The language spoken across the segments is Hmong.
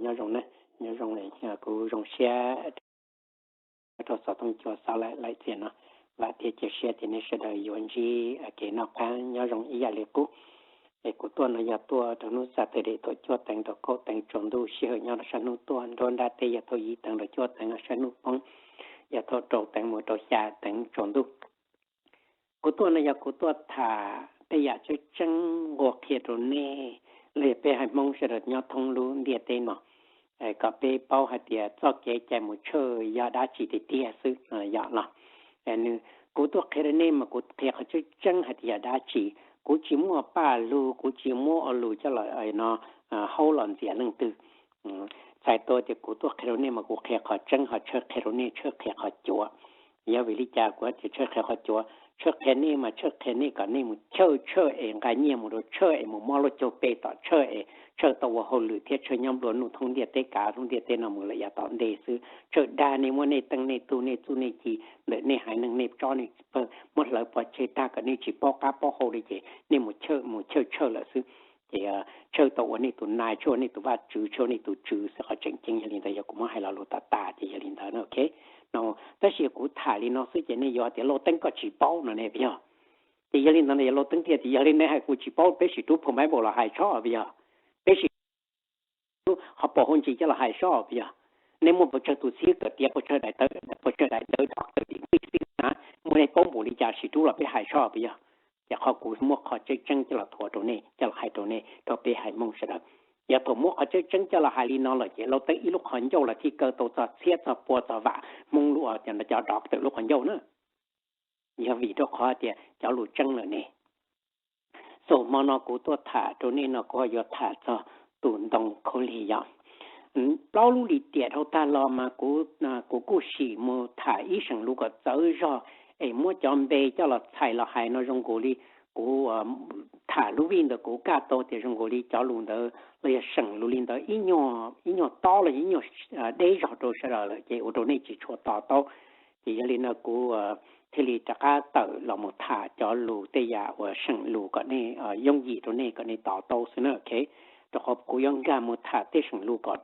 Nyob zoo na, nyob zoo, kuv zoo siab rau xov tooj cua xov laim txias no. Vam thiab cia siab tias nej sawv daws yuav ntsib kev noj qab nyob zoo ib yam li qub. Es kuv tuaj no yog tuaj rau hnub Saturday thaum cuaj teev rau kaum teev tsaus ntuj, sij hawm nyob rau sab hnub tuaj, nruab nrab teb yog thaum yim teev rau cuaj teev, sab hnub poob yog thaum rau teev mus rau xya teev tsaus ntuj. Kuv tuaj no yog kuv tuaj tham tej yam tseeb tseeb nqua qhia rau nej, los yog peb haiv Hmoob sawv daws nyob thoob lub ntiaj teb no, kom peb paub hais tias txoj kev cai mus church yog dab tsi tiag tiag xwb no yom los. Nws, kuv tuaj qhia rau nej mas kuv qhia qhov tseeb tseeb hais tias yog dab tsi. Kuv tsis muaj paj lug, kuv tsis muab ua lus coj los no haub los ntxias leej twg. Txhais tau tias kuv tuaj qhia rau nej mas kuv qhia qhov tseeb, ho church qhia rau nej, church qhia qhov cuav. Yog vim li cas kuv tias church qhia qhov cuav? Church qhia nej mas church qhia nej kom nej mus church, church es nqa nyiaj mus rau church es mus muab lub caug pe tom church es church tau ua hauj lwm thiab church nyob nplua nuj thoob ntiaj teb, kav lub ntiaj teb no mus lawm yav tom ntej xwb. Church dag nej, muab nej teej nej tug nej txuj nej ci ntawm nej haiv neeg nej tsob nej pawg muab hlawv pov tseg tag kom nej tsis paub qab paub hau li ces nej mus church, mus church, church lawm xwb. Ces church tau ua nej tus nai, church ua nej tus vaj tswv, church ua nej tus tswv xwb. Qhov tseem ceeb yog li ntawd, yog kuv muab hais lo lus tas tas ces yog li ntawd na, ok. No, tab sis kuv tham li no xwb ces nej yuav tias Lauj Teeb koj tsis paub no ne puas yog? Ces yog li ntawd no yog Lauj Teeb thiaj tias yog li nej hais kuv tsis paub, peb sim rub phau Bible los hais tso puas yog? Peb sim rub qhov paus hauv ntsis coj los hais soj puas yog? Nej muaj pes tsawg tus xib hwb kawm tiav, pes tsawg daim tawv, pes tsawg daim tawv doctor, degree xwb na, muaj nej paub npaum li cas sim rub los peb hais soj puas yog? Ces qhov kuv muab qhov tseeb tseeb coj los thuav rau nej, coj los hais rau nej, rau peb haiv Hmoob sawv daws. Yog thaum muab qhov tseeb tseeb coj los hais li no lawm ces Lauj Teeb ib lub qhov ncauj los thiaj kaw tau txog txhiab txog pua txog vam Hmoob lub, cov doctor lub qhov ncauj na. Yog vim rau qhov tias cov lus tseeb lawm ne. Xaus hmo no kuv tuaj tham rau nej no kuv ho yuav tham txog tus ntoo khaub lig yom. Plaub lub lim tiam dhau tag los mas kuv, kuv kuj sim mus tham ib seem lus kom txawv zog es muab cov npe coj los txhais los hais no zoo nkaus li kuv tham lub vij ntawd kuv kaj tau tias zoo nkaus li cov lus ntawd los yog seem lus li ntawd ib nyuag tob los yog ib nyuag deb zog rau sawv daws lawm ces ua rau nej tsis tshua to taub. Ces yog li no kuv thiaj li rov qab tawm los mus tham cov lus tej yam uas seem lus kom nej yooj yim rau nej kom nej to taub xwb na, ok. Rau qhov kuv yuav nkag mus tham tej seem lus kom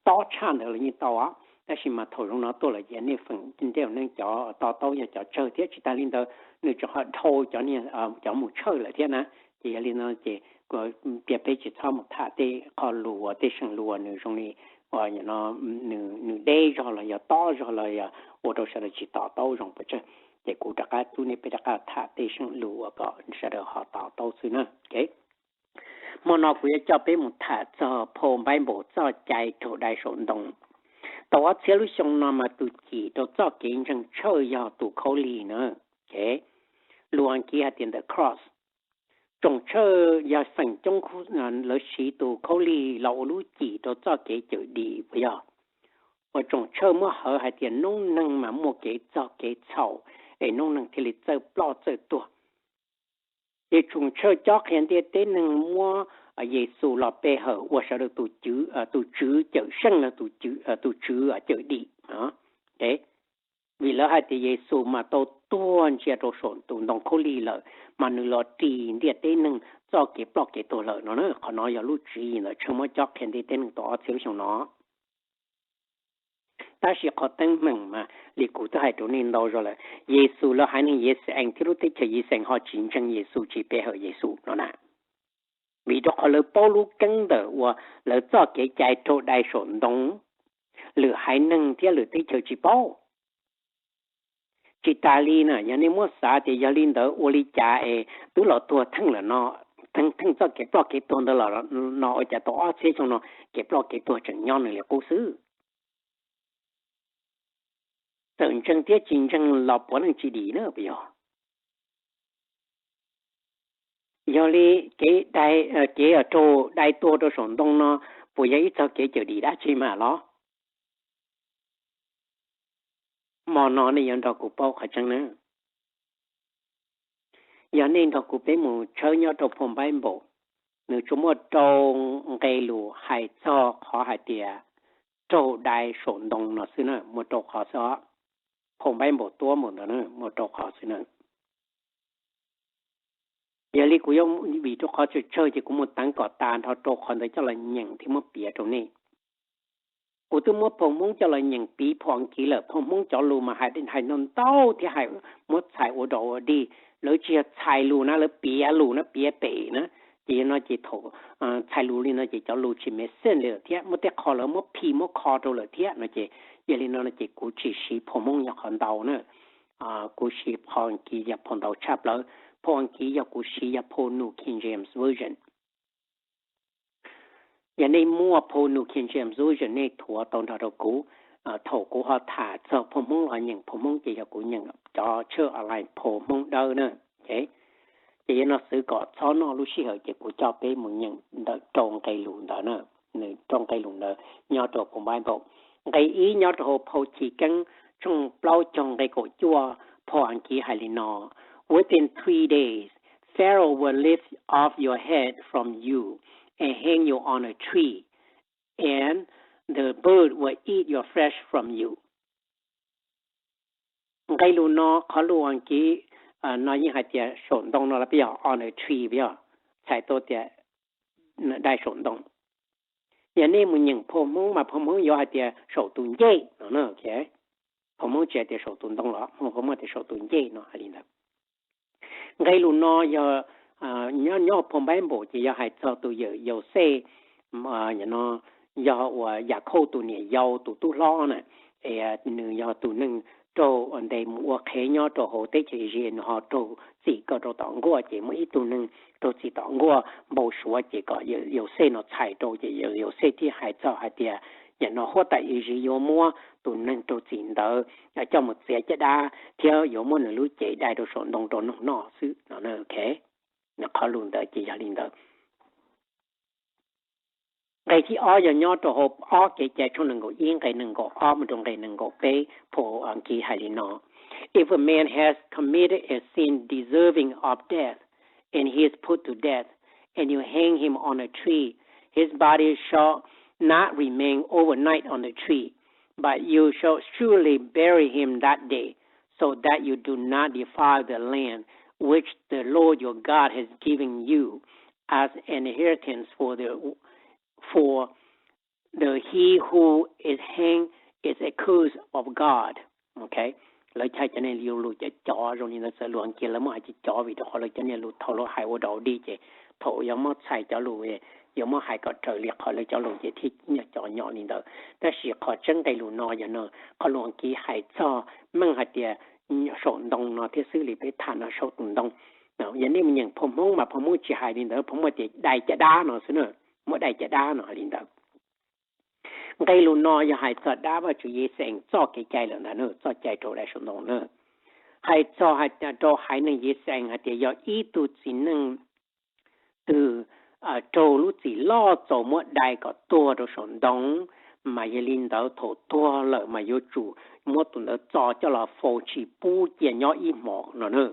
tob tshaj ntawd los yeej tau os, tab sis mas thaum zoo no tuaj lawm ces nej feem ntej neej cov to taub yog cov tsawg thiab tsis tas li ntawd nws tseem ho dhau cov, cov mus tshawj lawm thiab na. Ces yog li no ces piav peb tsis txhob mus tham tej qho lus uas tej seem lus uas nws zoo li nws deb zog los yog tob zog los yog ua rau sawv daws tsis to taub zoo pes tsawg. Ces kuv rov qab tub nej peb rov qab tham tej seem lus uas kom sawv daws ho to taub xwb na. Hmo no kuv yuav coj peb mus tham txog phau Bible txoj cai raug dai saum ntoo. Tau ob txhiab lub xyoo no mas tus cim rau txoj kev ntseeg tshawj yog tus khaub lig na. Lus Askiv hais tias the cross. Tsoom tshawj yog feem coob lawv siv tus khaub lig los ua lub cim rau txoj kev cawm dim puas yog? Uas tsoom tshawj muab hawv hais tias noob neeg mas muaj kev txog kev txhaum es noob neeg thiaj li txawj ploj txawj tuag. Ces tsoom tshawj cob qhia ntiaj teb neeg muab Yexus los pe hawm ua sawv daws tus, tus tswv cawm seej los tus tswv cawm dim. Vim lawv hais tias Yexus mas tau tuag ntsia rau saum tus ntoo khaub lig lawm mas nws los ris ntiaj teb neeg txoj kev ploj kev tuag lawm no na. Qhov no yog lub tswv yim ntawm tshawj muab cob qhia ntiaj teb neeg tau ob txhiab lub xyoo no. Tab sis qhov teeb meem mas li kuv twb hais rau nej ntau zaus lawm, Yexus lawv haiv neeg Yixayees thiab lub teb chaws Yixayees ho tsis ntseeg Yexus tsis pe hawm Yexus no na. Vim rau qhov lawv paub lub keeb ntawm uas lawv txoj kev cai raug dai saum ntoo, lwm haiv neeg thiab lwm teb chaws tsis paub. Tsis tas li na, yog nej muab xav tias yog li ntawd ua li cas es twb los tuag theej lawm no, theej txoj kev ploj kev tuag ntawd los no ua cas tau ob txhiab xyoo no kev ploj kev tuag tseem nyob nws li qub xwb. Txawm ntseeg thiab tsis ntseeg los puav leej tsis dim na puas yog? Yog li kev, kev raug dai tuag rau saum ntoo no puas yog ib txog kev cawm dim dab tsi mas los? Hmo no nej yuav nrog kuv paub qhov tseeb na. Yog nej nrog kuv peb mus tshawb nyob rau phau Npaiv Npaum, nws tsuas muaj rau nqe lus hais txog qhov hais tias raug dai saum ntoo no xwb na, muaj rau qhov xwb os. Phau Npaiv Npaum tuab npaum ntawd na, muaj rau qhov xwb na. Yog li kuv yuav vim rau qhov tsawg tsawg ces kuv mus teev kom tas nrho rau qhov ntawd coj los nyeem thiab muab piav rau nej. Kuv twb muab phau Hmoob coj los nyeem piv phau Askiv lawm, phau Hmoob cov lus mas hais ntau ntau thiab hais muab txhais ua dog ua dig, lawv tsis yog txhais lus na, lawv piav lus na, piav pem na. Ces yog no ces thaum txhais lus li no ces cov lus tsis make sense li lawm thiab, muaj tej qho lawv muab phi muab kho rau lawm thiab no ces, yog li no ces kuv tsis siv phau Hmoob yog qhov ntau na. Kuv siv phau Askiv yog phau ntau tshaj plaws. Phau Askiv yog kuv siv yog phau New King James Version. Yog nej muaj phau New King James Version nej thuav tau nrog rau kuv. Thaum kuv ho tham txog phau Hmoob los nyeem phau Hmoob ces yog kuv nyeem cov tshaj online phau Hmoob dawb na. Ces yog no xwv kom txhob noj lub sij hawm ces kuv coj peb mus nyeem ntawm rau nqe lus ntawd na. Nws rau nqe lus ntawd nyob rau phau Bible. Nqe ib nyob rau hauv phau Chiv Keeb tshooj plaub caug nqe kaum cuaj, phau Askiv hais li no: Within three days, Pharaoh will lift off your head from you and hang you on a tree, and the bird will eat your flesh from you. Nqe lus no qhov lus Askiv no yeej hais tias saum ntoo no los peb yog on a tree, peb yog txhais tau tias dai saum ntoo. Yog nej mus nyeem phau Hmoob mas phau Hmoob yuav hais tias saum tus ncej no. Phau Hmoob tsis hais tias saum tus ntoo los, phau Hmoob tias saum tus ncej no hais li ntawd. Nqe lus no yog nyob phau Bible ces yog hais txog tus yawm Yauxej, yog uas Yakhauj tus niam yau tus tub hlob na, es nws yog tus neeg raug ntes mus ua qhev nyob rau hauv teb chaws Iziv, nws ho raug txim kom rau tom nkuaj, ces muaj ib tug neeg raug txim tom nkuaj npau suav ces kom Yauxej no txhais rau, ces Yauxej thiaj hais txog hais tias, yam no huab tais Iziv yuav muab tus neeg raug txim ntawd coj mus txiav caj dab thiab yuav muab nws lub cev dai rau saum ntoo rau noog noj xwb no. Qhov lus ntawd ces yog li ntawd. Nqe thib ob yog nyob rau hauv ob Kev cai tshooj nees nkaum ib nqe nees nkaum ob mus rau nqe nees nkaum peb, phau Askiv hais li no: If a man has committed a sin deserving of death, and he is put to death, and you hang him on a tree, his body shall not remain overnight on the tree, but you shall surely bury him that day, so that you do not defile the land which the Lord your God has given you as an inheritance for the for the he who is hanged is accused of God. Lawv hais cov niag lus cov cov zoo li ntawd, txawm lus Askiv lawv muab hais cov cov vim rau qhov lawv cov niag lus thaum lawv hais ua dog dig ces thaum yuav muab txhais cov lus, yuav muab hais kom raws li qhov lawv cov lus ces thiaj cov nyom li ntawd. Tab sis qhov tseeb nqe lus no yog no, qhov lus Askiv hais txog meej hais tias saum ntoo no thiab xwb li peb tham no saum tus ntoo. Yog nej mus nyeem phau Hmoob mas phau Hmoob tsis hais li ntawd, phau Hmoob tias dai caj dab no xwb na, muab dai caj dab no li ntawd. Nqe lus no yog hais txog dab Vajtswv Yixayees txoj kev cai lawm ntag, txoj cai raug dai saum ntoo na. Hais txog rau haiv neeg Yixayees hais tias yog ib tug txiv neej twg raug lub txim loj txaus muab dai kom tuag rau saum ntoo, mas yog li ntawd thaum tuag lawm mas yuav tsum muab tus ntawd txo coj los faus tsis pub cia nyob ib hmos no na.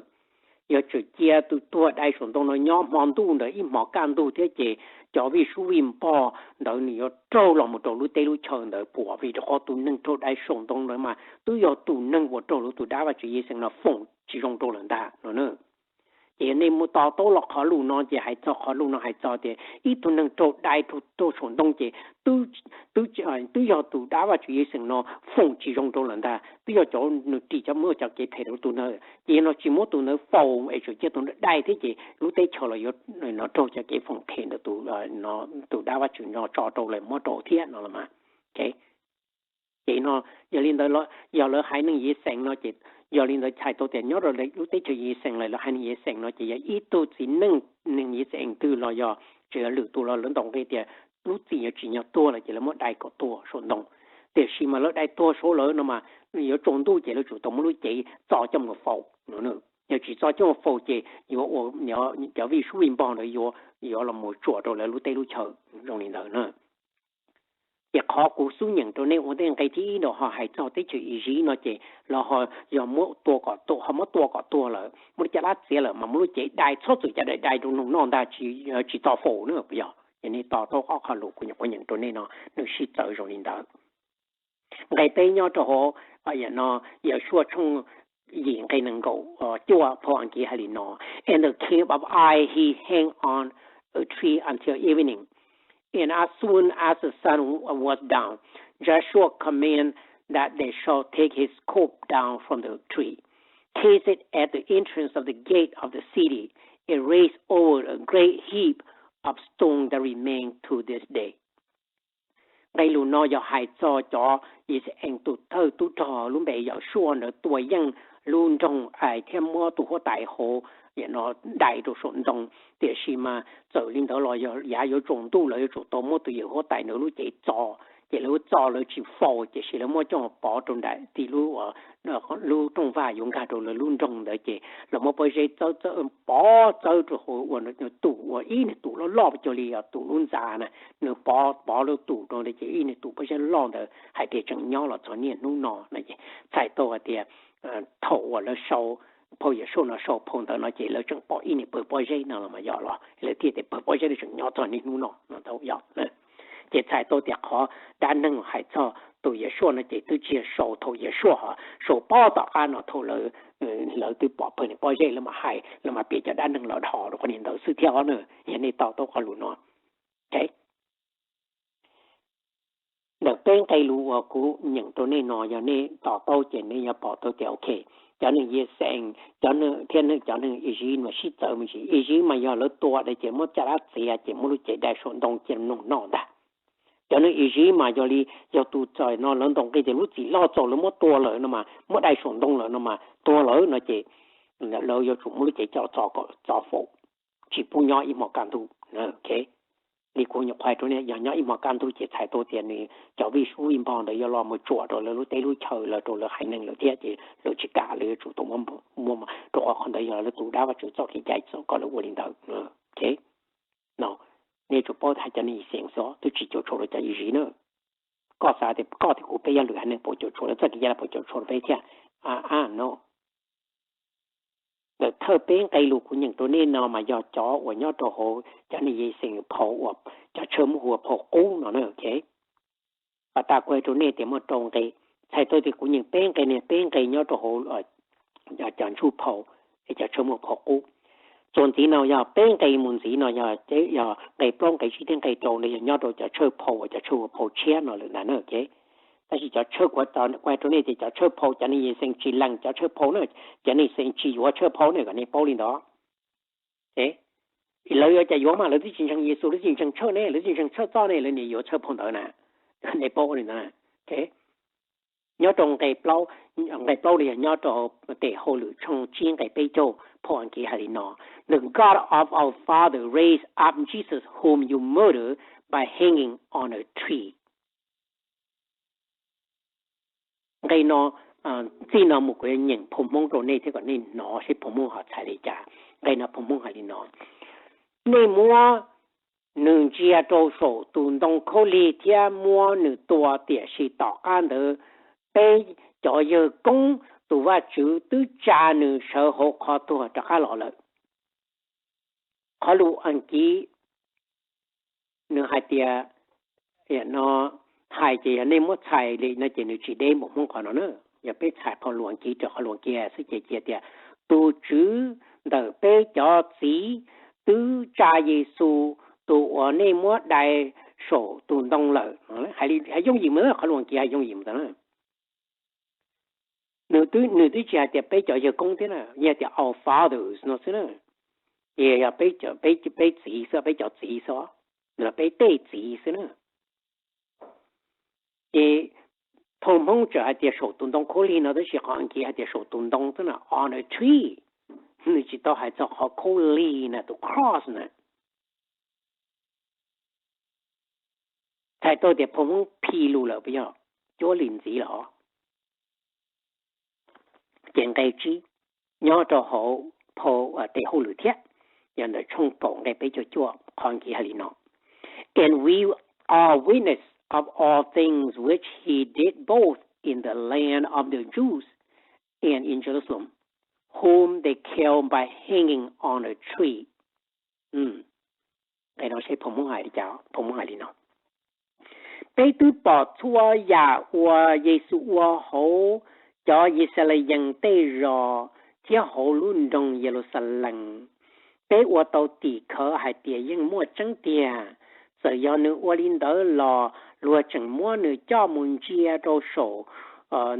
Yog tseem cia tus tuag dai saum ntoo no nyob hmo ntuj ntawd ib hmos kaj ntug thiab ces cov vij sub vij npog ntawd nws yuav raug los mus rau lub teb lub chaw ntawd puas vim rau qhov tus neeg raug dai saum ntoo ntawd mas twb yog tus neeg uas raug lawv tus dab Vajtswv Yixayees no foom tsis zoo rau lawm ntag no na. Ces yog nej mus to taub los qhov lus no ces hais txog qhov lus no hais txog tias ib tug neeg raug dai raug tuag saum ntoo ces twb yog tus dab Vajtswv Yixayees no foom tsis zoo rau lawm ntag, twb yog cov nws ris cov muaj cov kev phem rau tus ntawd. Ces yog no tsis muab tus ntawd faus es tseem cia tus ntawd dai thiab ces lub teb chaws los yuav raug cov kev foom phem ntawm tus dab Vajtswv no tso rau lawv muab rau thiab no los mas. Ces no yog li ntawd, yog lawv haiv neeg Yixayees no ces yog li ntawd txhais tau tias nyob rau lub teb chaws Yixayees lawm, lawv haiv neeg Yixayees no ces yog ib tug txiv neej neeg Yixayees twg los yog tseem yog lwm tus los lawv ntaus nqi tias lub txim yuav tsim nyog tuag lawm ces lawv muab dai kom tuag saum ntoo. Tiam sis mas lawv dai tuag saud lawm no mas yuav tsaus ntuj ces lawv tsum tau muab lub cev txo coj mus faus. Yog tsis txo coj mus faus ces yuav ua cov vij sub vij npog ntawd yuav los mus tsuam rau lawv lub teb lub chaw zoo li ntawd na. Ces qhov kuv xub nyeem rau nej ua ntej nqe thib ib ntawd ho hais txog teb chaws Iziv no ces los ho yog muab tua kom tuag, ho muab tua kom tuag lawm, muab lub caj dab txiav lawm mas muab lub cev dai, txhob txwm cov dai dai rau noog noj ntag, tsis txo faus na puas yog? Yog nej to taub ob qho lus kuv nyuam qhuav nyeem rau nej no nws sib txawv zoo li ntawd. Nqe peb nyob rau hauv no Yausuas tshooj yim nqe nees nkaum cuaj, phau Askiv hais li no: And the king of Ai he hanged on a tree until evening. And as soon as the sun was down, Joshua command that they shall take his corpse down from the tree, cast it at the entrance of the gate of the city, and raise over a great heap of stone that remain to this day. Nqe lus no yog hais txog cov Yixalayees tus thawj tub rog lub npe Yausuas ntawd tua yeej lub nroog Ai thiab muab tus huab tais hauv dai rau saum ntoo. Tiam sis mas txawm li ntawd los yav yuav tsaus ntuj lawv yuav tsum tau muab tus yawg huab tais ntawd lub cev txo, ces lawv txo lawv tsis faus, tiam sis lawv muab coj pov rau nram tim lub rooj vag yuav nkag rau lawv lub nroog ntawd, ces lawv muab pob zeb txawb, pov txawb rau hauv ua tus ua ib niag tus loj loj cuag li tus lub ntxa na, nws pov pov lub tus rau ces ib niag tus pob zeb loj ntawd hais tias tseem nyob los txog niaj hnub no. Txhais tau hais tias thaum uas lawv sau, phau Yausuas no sau phau ntawd no ces lawv tseem pom ib niag pawg pob zeb no los mas yog los lawv thiaj tias pawg pob zeb no tseem nyob txog niaj hnub no. Ces txhais tau tias qhov dab neeg hais txog tus Yausuas no ces twb tsis yog sau thaum Yausuas, sau pob tom qab no thaum lawv twb pom pawg niag pob zeb lawv mam hais, lawv mam piav cov dab neeg los dhos rau qhov niag ntawd xwb thiab os na. Yog nej to taub qhov lus no, ntawm peb nqe lus uas kuv nyeem rau nej no yog nej to taub ces nej yuav pom tau tias ok, cov neeg Yixalayees, cov neeg thiab cov neeg Iziv mas sib txawv me ntsis. Iziv mas yog lawv tua dai ces muab caj dab txiav ces muab lub cev dai saum ntoo cia mloog noj ntag. Cov neeg Iziv mas yog li yog tus txawm no lawv ntaus nqi tias lub txim loj txaus lawv muab tua lawm no mas, muab dai saum ntoo lawm no mas tuag lawm no ces lawv yuav tsum muab lub cev coj txo faus, tsis pub nyob ib hmo kaj ntug. Li kuv nyuam qhuav hais rau nej, yog nyob ib hmo kaj ntug ces txhais tau tias nws cov vij sub vij npog ntawd yuav los mus tsuam rau lawv lub teb lub chaw, los rau lawv haiv neeg lawm thiab ces lawv tsis kam, lawv yuav tsum tau muab, rau qhov qhov ntawd yog lawv tus dab Vajtswv txoj kev cai kom lawv ua li ntawd. No, nej tsum paub hais cov neeg Yixalayees xwb, twb tsis cuam tshuam rau cov Iziv na. Koj xav tias koj thiab kuv peb yog lwm haiv neeg puas cuam tshuam lawv txoj kev cai, puas cuam tshuam rau peb thiab? A, no. Ntawm thawj peb nqe lus kuv nyeem rau nej no mas yog cov uas nyob rau hauv cov neeg Yixalayees phau uas cov tshawj muab hu ua phau qub no na. Pas tas kuv hais rau nej tias muaj rau nqe, txhais tau tias kuv nyeem peb nqe, niag peb nqe nyob rau hauv cov ntsuj phau, cov tshawj muab phau qub. Txuas ntxiv no yog peb nqe mus ntxiv no yog, yog nqe plaub nqe tsib thiab nqe rau no yog nyob rau cov tshawj phau uas cov tshawj hu ua phau tshiab no lawm ntag na. Tab sis cov tshawj, kuv hais rau nej tias cov tshawj phau, cov neeg Yixalayees tsis lees cov tshawj phau na, cov neeg Yixalayees tsis yuav tshawj phau ne, kom nej paub li ntawd. Lawv yuav cas yuav mas, lawv twb tsis ntseeg Yexus, lawv tsis ntseeg tshawj ne, lawv tsis ntseeg tshawj txoj ne, lawv nim yuav tshawj phau ntawd na. Nej paub li ntawd. Nyob rau nqe plaub los yog nyob rau Tes Hauj Lwm tshooj tsib nqe peb caug, phau Askiv hais li no: The God of our father raised up Jesus whom you murdered by hanging on a tree. Nqe no, txij no mus kuv yuav nyeem phau Hmoob rau nej thiab kom nej hnov seb phau Hmoob ho txhais li cas. Nqe no phau Hmoob hais li no: Nej muab nws ntsia rau saum tus ntoo khaub lig thiab muab nws tua, tiam sis tom qab ntawd peb cov yawg koob tus Vajtswv twb tsa nws sawv hauv qhov tuag rov qab los lawm. Qhov lus Askiv nws hais tias, no hais ces yog nej muab txhais li no ces nws tsis deb npaum Hmoob qhov no na. Yog peb txhais qhov lus Askiv raws qhov lus Askiv xwb ces cia tias tus Tswv ntawm peb cov txiv twb tsa Yexus tus uas nej muab dai saum tus ntoo lawm. Hais yooj yim mus, qhov lus Askiv hais yooj yim mus ntag. Nws twb tsis hais tias peb cov yawg koob thiab na, yog tias our fathers no xwb na. Yog peb txiv xwb, peb cov txiv xwb, peb tej txiv xwb na. Ces phau Hmoob txawm hais tias saum tus ntoo khaub lig no, tab sis qhov Askiv hais tias saum tus ntoo xwb na, on a tree. Nws tsis tau hais txog qhov khaub lig na, tus cross na. Txhais tau tias phau Hmoob phi lus lawm puas yog, cuab li ntxiv lawm. Ces nqe tsib nyob rau hauv phau Tes Hauj Lwm thiab, yog ntawm tshooj kaum nqe peb caug cuaj, qhov Askiv hais li no: And we are witness of all things which he did both in the land of the Jews and in Jerusalem, whom they killed by hanging on a tree. Nqe no seb phau Hmoob hais li cas, phau Hmoob hais li no: Peb twb pom txhua yam uas Yexus ua hauv cov Yixalayees tej zos thiab hauv lub nroog Yeluxalees. Peb ua tau tim khawv hais tias yeej muaj tseeb tiag. Txawm yog nws ua li ntawd los luag tseem muab nws coj mus ntsia rau saum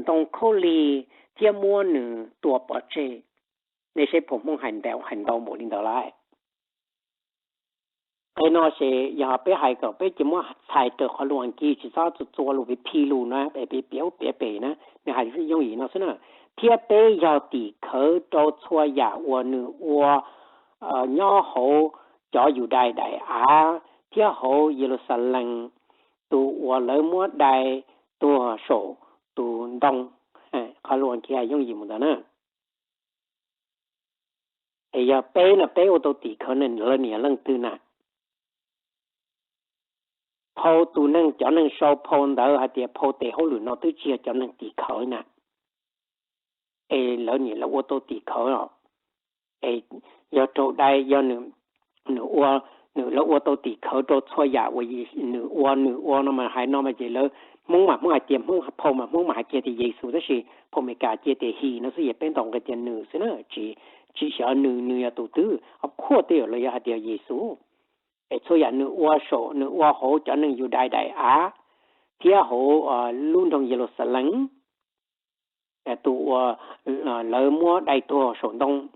ntoo khaub lig thiab muab nws tua pov tseg. Nej saib phau Hmoob hais ntau hais ntau npaum li ntawd lawm. Qhov no ces yog peb hais kom peb cia muab txhais raws qhov lus Askiv, tsis txhob txua txua lus, piav phij lus na, piav piav piav pem na, nws hais yooj yim no xwb na. Thiab peb yog tim khawv rau txhua yam uas nws ua nyob hauv cov Yudais daim av thiab hauv Yeluxalees, tus uas lawv muab dai tuag saum tus ntoo. Qhov lus Askiv hais yooj yim mus ntawd na. Es yog peb no peb ua tau tim khawv no lawv niam leej twg na? Phau tus neeg, cov neeg sau phau ntawd hais tias phau tes hauj lwm no twb tsis yog cov neeg tim khawv na. Es lawv niam lawv ua tau tim khawv os. Es yog raug dai, yog nws, nws ua, nws lawv ua tau tim khawv rau txhua yam uas nws ua, nws ua no mas hais no mas ces lawv Hmoob mas Hmoob hais tias Hmoob, phau mas Hmoob mas hais kiag tias Yexus, tab sis phau Amelikas cia tias he no xwb, yog peb ntaus nqi tias nws xwb na, tsis, tsis xyov nws, nws yog tus twg. Of course tej zaum lawv yuav hais tias Yexus. Es txhua yam nws ua saum, nws ua hauv cov neeg Yudais daim av thiab hauv lub nroog Yeluxalees, tus uas lawv muab dai tuag saum ntoo,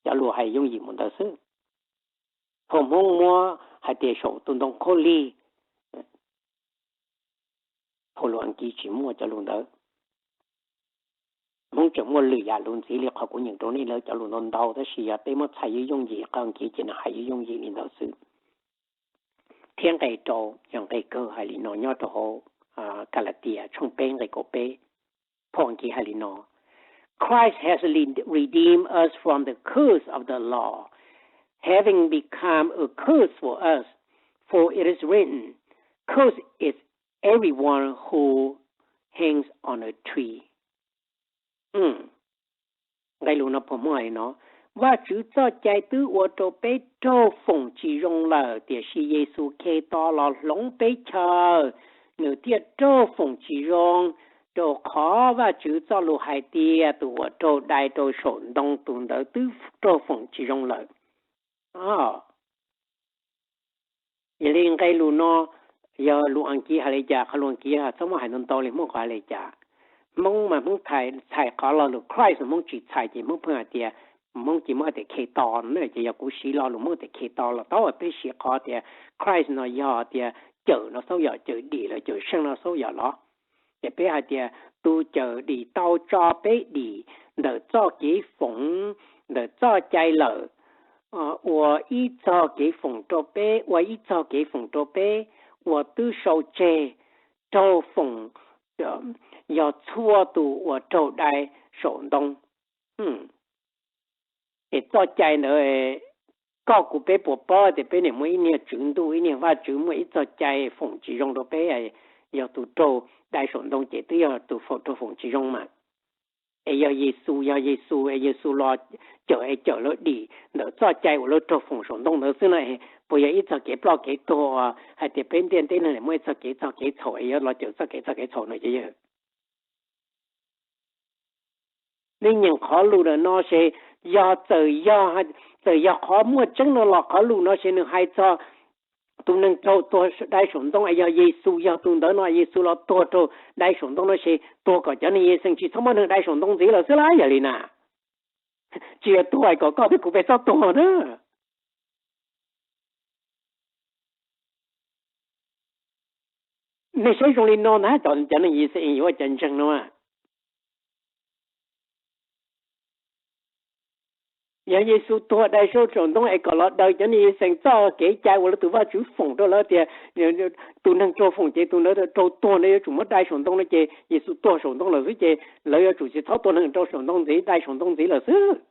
cov lus hais yooj yim mus ntawd xwb. Phau Hmoob muab hais tias saum tus ntoo khaub lig, phau lus Askiv tsis muaj cov lus ntawd. Hmoob tseem muaj lwm yam lus ntxiv li qhov kuv nyeem rau nej lawv cov lus ntau ntau, tab sis yog peb muab txhais yooj yooj yim, qhov Askiv ces nws hais yooj yooj yim li ntawd xwb. Thiab nqe rau yog nqe kawg hais li no nyob rau hauv Kalatias tshooj peb nqe kaum peb. Phau Askiv hais li no: Christ has redeemed us from the curse of the law, having become a curse for us, for it is written, Cursed is everyone who hangs on a tree. Nqe lus no phau Hmoob hais li no: Vajtswv txoj cai twb ua rau peb raug foom tsis zoo lawm, tiam sis Yexus Khetos los hloov peb chaw, nws thiaj raug foom tsis zoo, rau qhov Vajtswv txoj lus hais tias tus uas raug dai rau saum ntoo tus ntawd twb raug foom tsis zoo lawm. Yog li nqe lus no yog lus Askiv hais li cas, qhov lus Askiv txhob muab hais ntau ntau li Hmoob qhov hais li cas. Hmoob mas Hmoob txhais qhov lo lus Christ, Hmoob tsis txhais ces Hmoob pheej hais tias Hmoob cia muab tias Khetos no na, ces yog kuv siv lo lus Hmoob tias Khetos los tau, peb siv qhov tias Christ no yog tias cawm no xwb yom, cawm dim los cawm seej no xwb yom los. Ces peb hais tias tus cawm dim tau tso peb dim ntawm txoj kev foom, ntawm txoj cai lawm, ua ib txog kev foom rau peb, ua ib txog kev foom rau peb uas twb sau tseg raug foom, yog txhua tus uas raug dai saum ntoo. Es txoj cai ntawd, koj kuv peb puas paub tias peb niam muaj ib niag tswv ntuj, ib niag Vajtswv muaj ib txoj cai foom tsis zoo rau peb, yog tus raug dai saum ntoo ces twb yog tus foom, raug foom tsis zoo mas. Es yog Yexus, yog Yexus es Yexus los cawm es cawm lawv dim ntawm txoj cai uas lawv raug foom saum ntoo ntawd xwb no, puas yog ib txog kev ploj kev tuag hais tias peb ntiaj teb no muaj ib txog kev txog kev txhaum es yuav los cawm txoj kev txog kev txhaum no ces yog? Nej nyeem qhov lus ntawm no ces yog txawm yog, txawm yog qhov muaj tseeb no los qhov lus no ces nws hais txog tus neeg raug tuag dai saum ntoo es yog Yexus yog tus ntawd no, Yexus los tuag raug dai saum ntoo no ces tuag kom cov neeg Yixalayees tsis txhob muab neeg dai saum ntoo ntxiv lawm xwb lawm, yog li na. Tsis yog tuag kom koj thiab kuv peb txhob tuag na. Nej saib zoo li no ntag, cov neeg Yixalayees yuav ua cas ntseeg no. Yog Yexus tuag dai saum ntoo es kom los daws cov neeg Yixalayees txoj kev cai uas lawv tus Vajtswv foom rau lawv tias tus neeg raug foom ces tus ntawd raug tuag, ntawd yuav tsum muab dai saum ntoo no ces Yexus tuag saum ntoo lawm xwb ces lawv yuav tsum tsis txhob tua neeg rau saum ntoo ntxiv, dai saum ntoo ntxiv lawm xwb.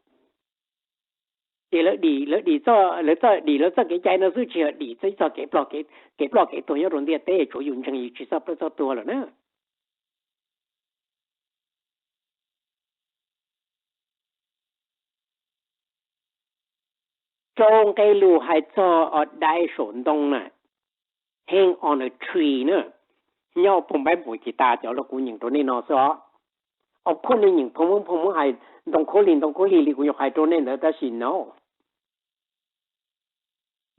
Ces lawv dim, lawv dim, lawv txoj, dim lawv txoj kev cai no xwb, tsis yog dim txoj kev, kev ploj kev tuag nyob rau ntiaj teb, tsuav yus ntseeg yus tsis txhob ploj txhob tuag lawm na. Rau nqe lus hais txog dai saum ntoo na, hang on a tree na, nyob phau Npaiv Npuas ces tas cov lus kuv nyeem rau nej no xwb os. Of course nej nyeem phau Hmoob, phau Hmoob hais ntoo khaub lig, ntoo khaub lig li kuv nyuam qhuav hais rau nej ntawd, tab sis no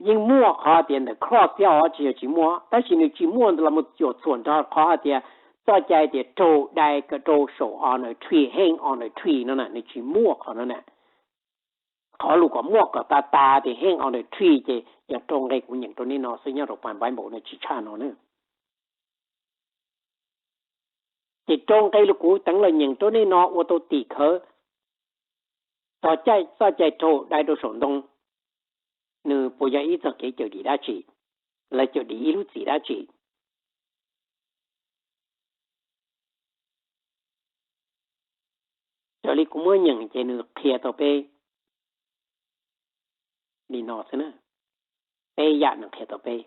Yeej muaj qhov tias ntawm cross thiab os, tsis yog tsis muaj, tab sis nws tsis muaj los mus cuam txhuam nrog qhov hais tias txoj cai tias raug dai rau saum on the tree, hang on the tree no na, nws tsis muaj qhov no na. Qhov lus kom muaj kom tas tas tias hang on the tree ces yog rau nqe kuv nyeem rau nej no xwb, nyob rau Bible no tsis tshaj no na. Ces rau nqe lus kuv teev los nyeem rau nej no ua tau tim khawv, txoj cai raug dai rau saum ntoo, nws puas yog ib txoj kev cawm dim dab tsi, los cawm dim ib lub txim dab tsi? Raws li kuv muab nyeem ces nws qhia tau peb li no xwb na. Peb yam nws qhia tau peb,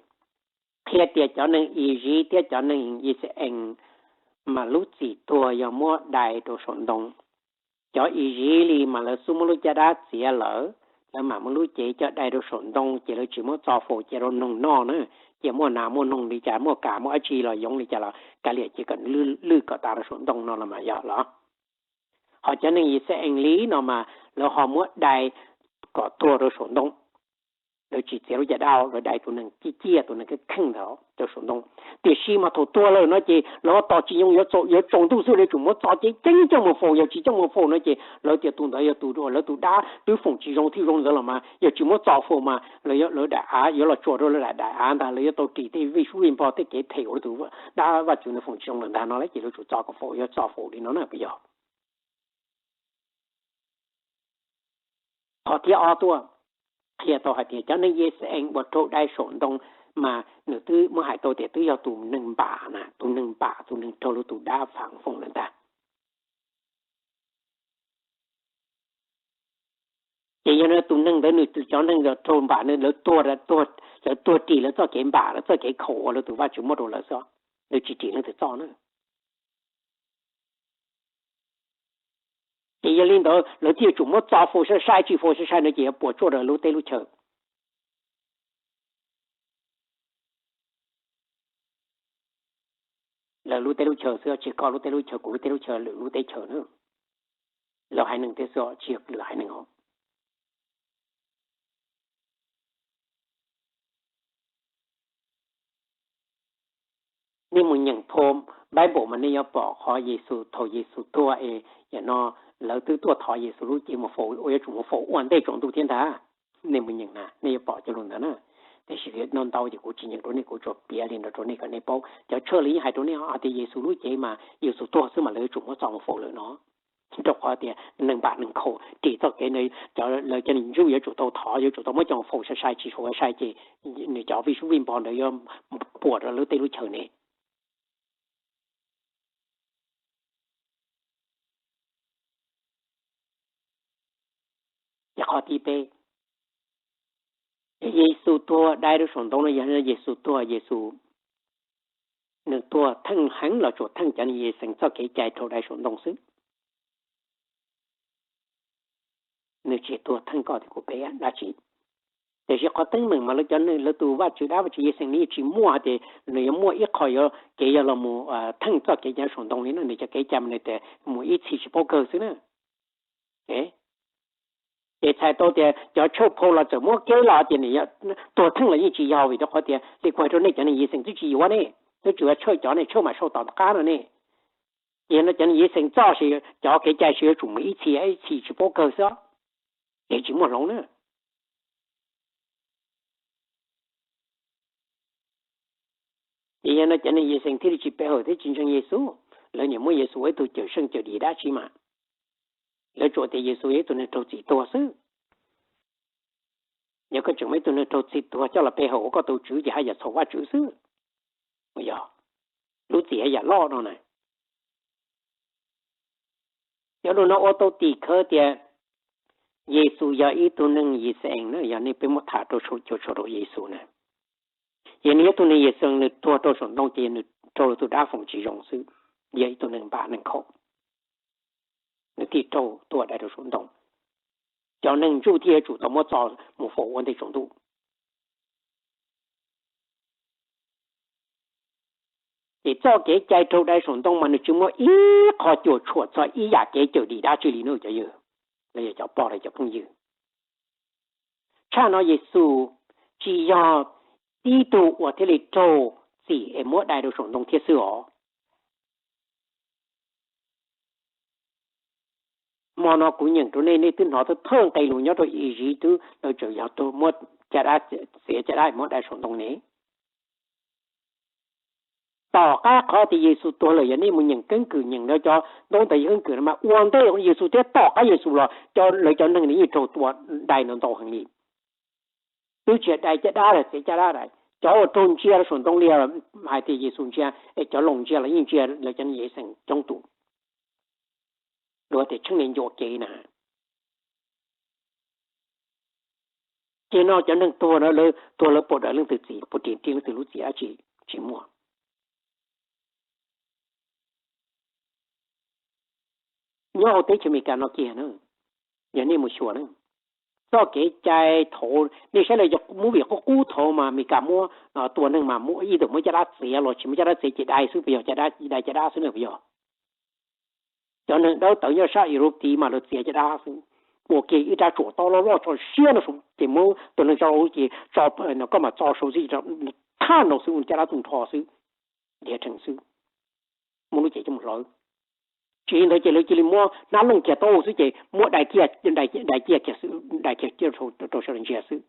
qhia tias cov neeg Iziv thiab cov neeg Yixalayees mas lub txim tuag yog muab dai rau saum ntoo. Cov Iziv li mas lawv xub muab lub caj dab txiav lawm, lawv mam muab lub cev coj dai rau saum ntoo ces lawv tsis muab txo faus cia rau noog noj na. Cia muaj nas muaj noog li cas, muaj kas muaj dab tsi los yoov li cas los kav liam cia kom lwj kom tas rau saum ntoo no los mas yog los. Ho cov neeg Yixalayees li no mas lawv ho muab dai kom tuag rau saum ntoo. Lawv tsis txiav lub caj dab, lawv dai tus neeg ciaj ciaj, tus neeg kheej kheej ntawd rau saum ntoo. Tiam sis mas thaum tuag lawm no ces lawv tos tsis yoo, yuav tsaus ntuj xwb lawv tsum muab txo ceev ceev coj mus faus. Yog tsis coj mus faus no ces lawv tias tus ntawd yog tus uas lawv tus dab twb foom tsis zoo thiaj zoo ntawd los mas yog tsis muab txo faus mas lawv, lawv daim av yuav los tsuas rau lawv daim av ntag, lawv yuav tau ris tej vij sub vij npog tej kev them uas lawv tus dab Vajtswv nws foom tsis zoo lawm ntag no las ces lawv tsum txo kom faus, yuav txo faus li no na puas yog? Qhov thib ob tuaj qhia tau hais tias cov neeg Yixalayees uas raug dai saum ntoo mas nws twb muab hais tau tias twb yog tus neeg npam na, tus neeg npam, tus neeg raug lawv tus dab faam foom lawm ntag. Ces yog tus neeg ntawd nws cov neeg raug npam, lawv tuag, lawv tuag ris lawv txoj kev npam, lawv txoj kev khaum uas lawv tus Vajtswv muab rau lawv xwb, lawv tsis ris leej twg txoj na. Ces yog li ntawd lawv thiaj yuav tsum muab txo faus sai sai, tsis faus sai sai no ces yuav puas tsuaj rau lub teb lub chaw. Lawv lub teb lub chaw xwb, tsis yog koj lub teb lub chaw, kuv lub teb lub chaw, lwm lub teb chaws na. Lawv haiv neeg thiab xwb, tsis yog lwm haiv neeg os. Nej mus nyeem phau Bible mas nej yuav pom qhov Yexus, thaum Yexus tuag es yam no lawv twb tuaj thov Yexus lub cev mus faus uas yuav tsum mus faus ua ntej tsaus ntuj thiab ntag. Nej mus nyeem na nej yuav pom cov lus ntawd na. Tiam sis no ntau ces kuv tsis nyeem rau nej, kuv tsuas piav li no rau nej kom nej paub. Cov tshawj li yeej hais rau nej hais tias Yexus lub cev mas Yexus tuag xwb mas lawv yuav tsum muab txo mus faus lawm no. Rau qhov tias neeg npam neeg khaum ris txoj kev, cov lawv cov ntsuj yuav tsum tau thov, yuav tsum tau muab coj mus faus sai sai, tsis faus sai sai ces nws cov vij sub vij npog ntawd yuav puas rau lub teb lub chaw ne. Ces qhov thib peb, Yexus tuag dai rau saum ntoo no yog Yexus tuag, Yexus nws tuag theej heev los tsuas theej cov neeg Yixalayees txoj kev cai raug dai saum ntoo xwb. Nws tsis tuag theej koj thiab kuv peb dab tsi. Tiam sis qhov teeb meem mas lawv cov, lawv tus vaj tswv dab vaj tswv Yixalayees nws yeej tsis muaj hais tias nws yuav muaj ib qho yuav kev yog los mus theej txoj kev cai saum ntoo li no, nws cov kev cai mas nws tias mus ib txhis tsis paub kawg xwb na. Ces txhais tau tias cov tshawj phau los txawm muab kev los tias nws tuag theej los yeej tsis yog, vim rau qhov tias li kuv hais rau nej cov neeg Yixalayees twb tsis yuav ne, twb tsuas yog tshawj cov ne, tshawj mam sau tom qab no ne. Ces no cov neeg Yixalayees txoj, cov kev cai sawv yuav tsum mus ib txhis ib txhis tsis paub kawg xwb, ces tsis muaj hloov na. Ces yog no cov neeg Yixalayees thiaj li tsis pe hawm thiab tsis ntseeg Yexus. Lawv niam muab Yexus ua ib tug cawm seej cawm dim dab tsi mas, lawv tsuas tias Yexus yog ib tug neeg raug txim tuag xwb. Yog koj tseem muab ib tug neeg raug txim tuag coj los pe hawm ua koj tus tswv ces haj yam txhaum Vajtswv xwb. Yog, lub txim haj yam loj no na. Cov lus no ua tau tim khawv tias Yexus yog ib tug neeg Yixalayees na, yog nej peb muab tham rau saum, cuam tshuam rau Yexus na. Ces nws yog ib tug neeg Yixalayees, nws tuag rau saum ntoo ces nws raug lawv tus dab foom tsis zoo xwb, yog ib tug neeg npam neeg khaum, nws thiaj raug tuag dai rau saum ntoo. Cov neeg ntsuj thiaj yuav tsum tau muab txo mus faus ua ntej tsaus ntuj. Ces txoj kev cai raug dai saum ntoo mas nws tsis muaj ib qho cuam tshuam txog ib yam kev cawm dim dab tsi li na cov yawg, los yog cov pog los cov phooj ywg. Tshaj no Yexus tsis yog tib tug uas thiaj li raug txim es muab dai rau saum ntoo thiab xwb os. Hmo no kuv nyeem rau nej, nej twb hnov thawj nqe lus nyob rau Iziv twb lawv tseem yog tug muab caj dab, txiav caj dab muab dai saum ntoo ne. Tom qab qhov tias Yexus tuag lawm, yog nej mus nyeem keeb kwm, nyeem lawv cov ntaub ntawv keeb kwm no mas ua ntej Yexus thiab tom qab Yexus los lawv cov neeg yeej raug tua dai ntau ntau heev li. Twb tsis dai caj dab los txiav caj dab dai, cov uas raug ntsia rau saum ntoo li hais tias Yexus ntsia es cov Loos ntsia los yeej ntsia lawv cov neeg Yixalayees coob tus, luag tias tsheej niag ncua kev na. Ces no cov neeg tuag no lawv tuag lawv puas daws leej twg txim, puas ris leej twg lub txim dab tsi? Tsis muaj. Nyob hauv teb chaws Amelikas no kiag na, yog nej mus xyuas na, txoj kev cai thaum nej saib lawv cov movie qub qub thaum mas Amelikas muab tua neeg mas ib tug muab caj dab txiav los tsis muab caj dab txiav ces dai xwb puas yog? Caj dab, dai caj dab xwb na puas yog? Cov neeg dawb tawv nyob sab Europe tid mas lawv txiav caj dab xwb, ua kiag ib rab tsuam tob loj loj tso siab no ces muab tus neeg tso ces tso, koj mam tso saud xwb, thaj no xwb, caj dab tu nrho xwb, diav rhees xwb, muab lub cev coj mus hlawv. Tsis li ntawd ces lawv cia li muab hnab looj kiag tau xwb ces muab dai kiag, dai kiag kiag xwb, dai kiag rau sawv daws ntsia xwb.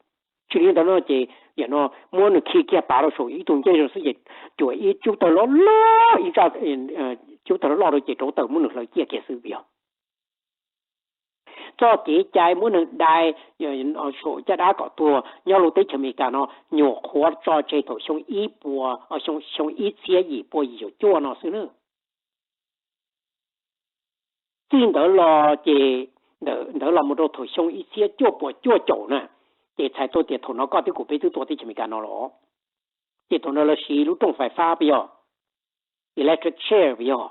Tsis li ntawd no ces yam no muab nws khi kiag pav rau saum ib tug ncej rau xwb ces cuam ib cub tawg loj loj, ib cub tawg loj loj rau ces rauv taws muab nws hlawv ciaj kiag xwb yog. Txoj kev cai muab neeg dai saum caj dab kom tuag nyob lub teb chaws Amelikas no nyuam qhuav tso tseg thaum xyoo ib puas, xyoo ib txhiab yim pua yim caum cuaj no xwb na. Txij ntawd los ces, ntawd los mus rau thaum xyoo ib txhiab cuaj puas cuaj caum na, ces txhais tau tias thaum no koj twb kuv peb twb tuaj teb chaws Amelikas no los, ces thaum no lawv siv lub rooj fais fab puas yog, electric chair puas yog.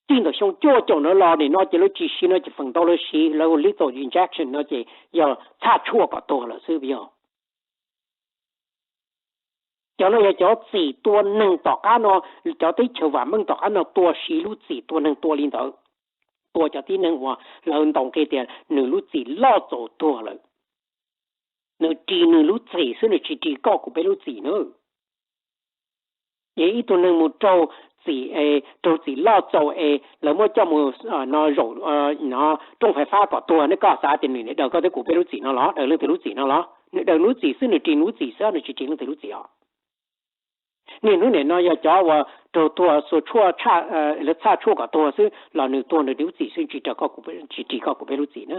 Txij ntawm xyoo cuaj caum ntawd los nim no ces lawv tsis siv no ces feem ntau lawv siv lawv hu lethal injection no ces yog txhaj tshuaj kom tuag lawm xwb puas yog. Cov no yog cov txim tua neeg tom qab no, cov teb chaws vam meej tom qab no tua siv lub txim tua neeg tua li ntawd, tua cov tib neeg uas lawv ntaus nqi tias nws lub txim loj txaus tuag lawm, nws ris nws lub txim xwb, nws tsis ris koj kuv peb lub txim na. Yog ib tug neeg mus raug txim, raug txim loj txaus es lawv muab coj mus no zaum no rooj fais fab kom tuag, nej koj xav tias nws daws koj thiab kuv peb lub txim no los daws leej twg lub txim no los? Nws daws lub txim xwb, nws ris lub txim xwb, nws tsis ris leej twg lub txim os. Niaj hnub nim no yog cov uas raug tuag xuas tshuaj, lawv txhaj tshuaj kom tuag xwb los nws tuag nws lub txim xwb, tsis raws, tsis ris koj kuv peb lub txim na.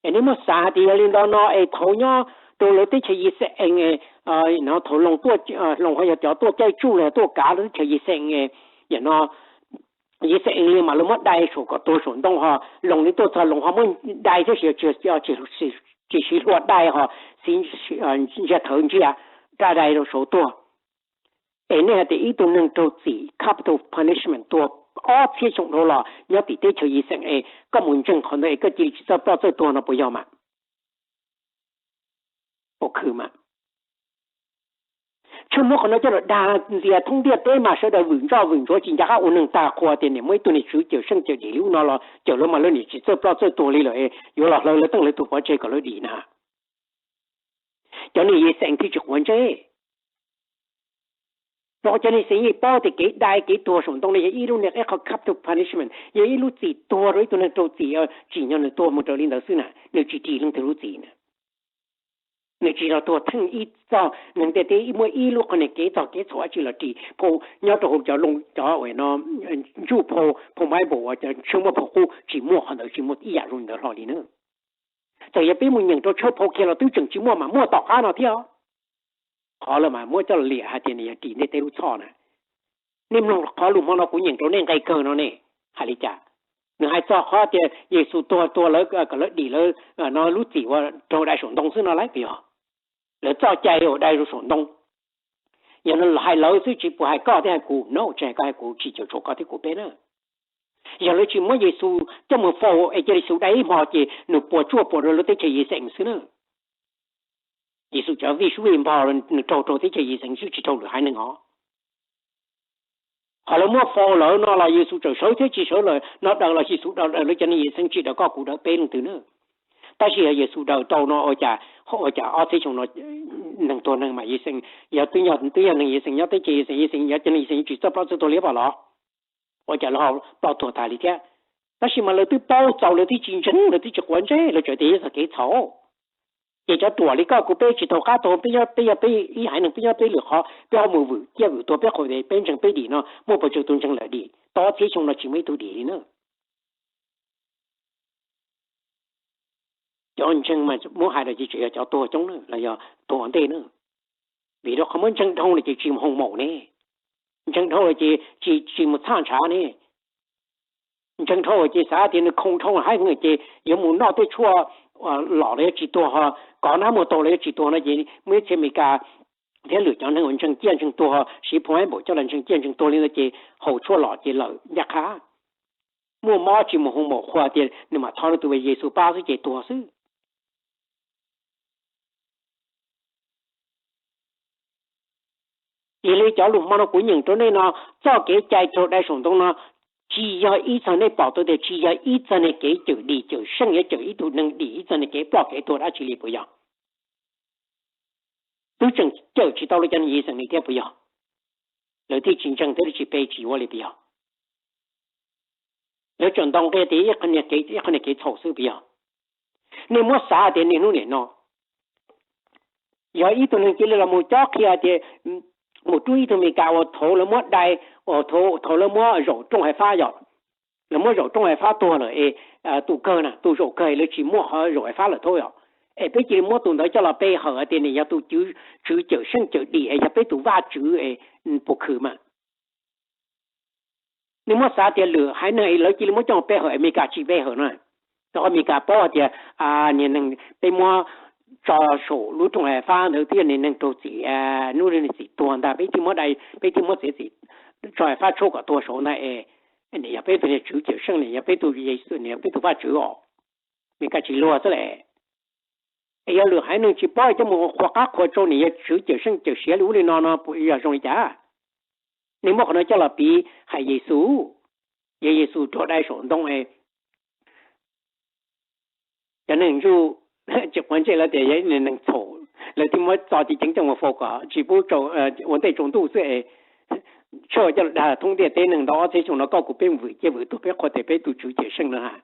Es nej muab xav hais tias yog li ntawd no es thaum nyob rau lawv teb chaws Yixalayees, thaum Loos tuaj, Loos ho yog cov tuaj caij tsuj los yog tuaj kav lawv teb chaws Yixalayees, yam no Yixalayees li mas lawv muab dai saum kom tuag saum ntoo ho Loos li tuaj txog Loos ho muab dai thiab, tsis siv hlua dai ho, ntsia thawv ntsia, raj dai rau saud tuag. Es nej hais tias ib tug neeg raug txim capital punishment tuag ob txhiab xyoo dhau los nyob tim teb chaws Yixalayees es koj mus ntseeg qhov ntawd es koj cia li tsis txawj ploj txawj tuag no puas yog mas? Puas khwv mas? Tshwj muab qhov no coj los dag ntxias thoob ntiaj teb mas sawv daws vwm ntsoj vwm ntsuav tsis nco qab ua neeg tag, qhuas tias niam muaj ib tug niam tswv cawm seej cawm dim li ub no los cawm lawv mas lawv niam tsis txawj ploj txawj tuag li lawm, yuav los hlawv lawv teej lawv tug pov tseg kom lawv dim na. Cov neeg Yixalayees thiaj tsis quav ntsej. Rau qhov cov neeg Yixalayees yeej paub tias kev dai kev tuag saum ntoo no yog ib lub niag ib qho capital punishment, yog ib lub txim tuag rau ib tug neeg raug txim, tsim nyog nws tuag mus raws li ntawd xwb na, nws tsis ris leej twg lub txim na. Nws tsis los tuag theej ib txog neeg ntiaj teb muaj ib lub qhov niag kev txog kev txhaum dab tsi los ris phau nyob rau hauv cov Loos cov no, ntsuj phau, phau Bible uas cov tshwj muaj phau qub tsis muaj qhov ntawd, tsis muaj ib yam zoo li ntawd hlo li na. Txawm yog peb mus nyeem rau tshawj phau kiag los twb tseem tsis muaj mas muaj tom qab no thiab. Qhov lawv mas muab coj los liam hais tias nws yog ris ntiaj teb lub txhoj na. Nej mloog qhov lus hmo no kuv nyeem rau nej nqe kawg no ne, hais li cas? Nws hais txog qhov tias Yexus tuag tuag lawv kom lawv dim lawv no lub txim uas raug dai saum ntoo xwb no lauj, puas yog? Lawv txoj cai uas dai rau saum ntoo. Yog no hais lawv xwb tsis pub hais koj thiab hais kuv no, tsis hais koj hais kuv, tsis cuam tshuam koj thiab kuv peb na. Yog lawv tsis muab Yexus coj mus faus es cia Yexus dai ib hmo ces nws puas tsuaj puas rau lub teb chaws Yixalayees xwb na. Yexus cov vij sub vij npog nws raug rau teb chaws Yixalayees xwb tsis raug lwm haiv neeg os. Qhov lawv muab faus lawm no los Yexus tseem sawv thiab tsis sawv lawm no, daws los Yexus daws, daws lawv cov neeg Yixalayees tsis daws koj kuv daws peb leej twg na. Tab sis yog Yexus daws tau no ua cas, ua cas ob txhiab xyoo no neeg tuag neeg mas Yexus, yog twb yog, twb yog neeg Yexus nyob teb chaws Yexus, Yexus yog cov neeg Yexus tsis txawj ploj txawj tuag li pom los? Ua cas lawv ho ploj tuag tas li thiab? Tab sis mas lawv twb paub txaus, lawv twb tsis ntseeg, lawv twb tsis quav ntsej, lawv tseem tias yog txoj kev txhaum. Ces cov ruam li koj kuv peb tsis tau qab tuag, peb nyob, peb yog peb ib haiv neeg, peb nyob peb lwm qhov, peb ho mus vwm ciaj vwm tuag peb qhov, peb ntseeg peb dim no muaj pes tsawg tus ntseeg lawm dim, tau ob txhiab xyoo no tsis muaj ib tug dim li na. Cov ntseeg mas muab hais los ces tseem yog cov tuag coob na los yog tuag ua ntej na. Vim rau qhov muab ntseeg dhau lawm ces tsis mus hoo maum ne, ntseeg dhau lawm ces tsis, tsis mus txhaj ntshav ne, ntseeg dhau lawm ces xav tias nws khoo dhau haib heev ces yuav mus noj tej tshuaj los los yuav tsis tuag, kov nab muag taug los yuav tsis tuag no ces muaj ib txhia Amelikas thiab lwm cov neeg uas ntseeg ciaj ntseeg tuag, siv phoo haib npaum coj los ntseeg ciaj ntseeg tuag li ntawd ces haus tshuaj los ces lawm ncaj qha. Muaj mob tsis mus hoo maum qhuas tias nws mam txhob rau tus Yexus pab xwb ces tuag xwb. Yog li cov lus hmo no kuv nyeem rau nej no, txoj kev cai raug dai saum ntoo no tsis yog ib txog nej pom tau tias tsis yog ib txog niag kev cawm dim cawm seej yuav cawm ib tug neeg dim ib txog niag kev ploj kev tuag dab tsi li puas yog? Twb tseem cawm tsis tau lawv cov neeg Yexus li thiab puas yog? Lawv thiaj tsis ntseeg thiab lawv tsis pe tsis yuav li puas yog? Lawv tseem ntaus nqi tias ib qho niag kev txhaum xwb puas yog? Nej muab xav tias niaj hnub nim no yog ib tug neeg cia li los mus cob qhia tias mus rub ib tug Amelikas uas thaum lawv muab dai, thaum lawv muab zaum rooj hav fab yom, lawv muab zaum rooj hav fab tuag lawm es tus kawg na, tus zaum kawg lawv tsis muaj qhov zaum hav fab lawm thiab yom, es peb cia li muab tus ntawd coj los pe hawm tias nws yog tus tswv cawm seej cawm dim es yog peb tus vaj tswv es puas khwm mas? Nej muab xav tias lwm haiv neeg lawv cia li muab coj pe hawm, Amelikas tsis pe hawm na, rau qhov Amelikas paub hais tias niag neeg peb muab tso saum lub rooj hav fab ntawd thiaj niag neeg raug txim, hnub niag txim tuag ntag peb thiaj muab dai, peb thiaj muab txiav txim tso hav fab tshuab kom tuag saud ntag es nws yog peb tus niag tswv cawm seej, nws yog peb tus Yexus, nws yog peb tus vaj tswv os. Amelikas tsis luag xwb lawm. Es yog lwm haiv neeg tsis paub coj mus qhuas qab qhuas tsau nws yog tswv cawm seej cawm siav li ub li no no puas yog zoo li cas? Nej muab qhov no coj los piv hais Yexus, yog Yexus raug dai saum ntoo es cov neeg ntsuj tsis quav ntsej lawv tias yog neeg txhaum, lawv thiaj muab txo ceev ceev coj mus faus kom tsis pub ua ntej tsaus ntuj xwb es tshaj coj los dag thoob ntiaj teb neeg ntau ob txhiab xyoo no koj kuv peb mus vwm ciaj vwm tuag peb qhuas tias peb tus tswv cawm seej no ha.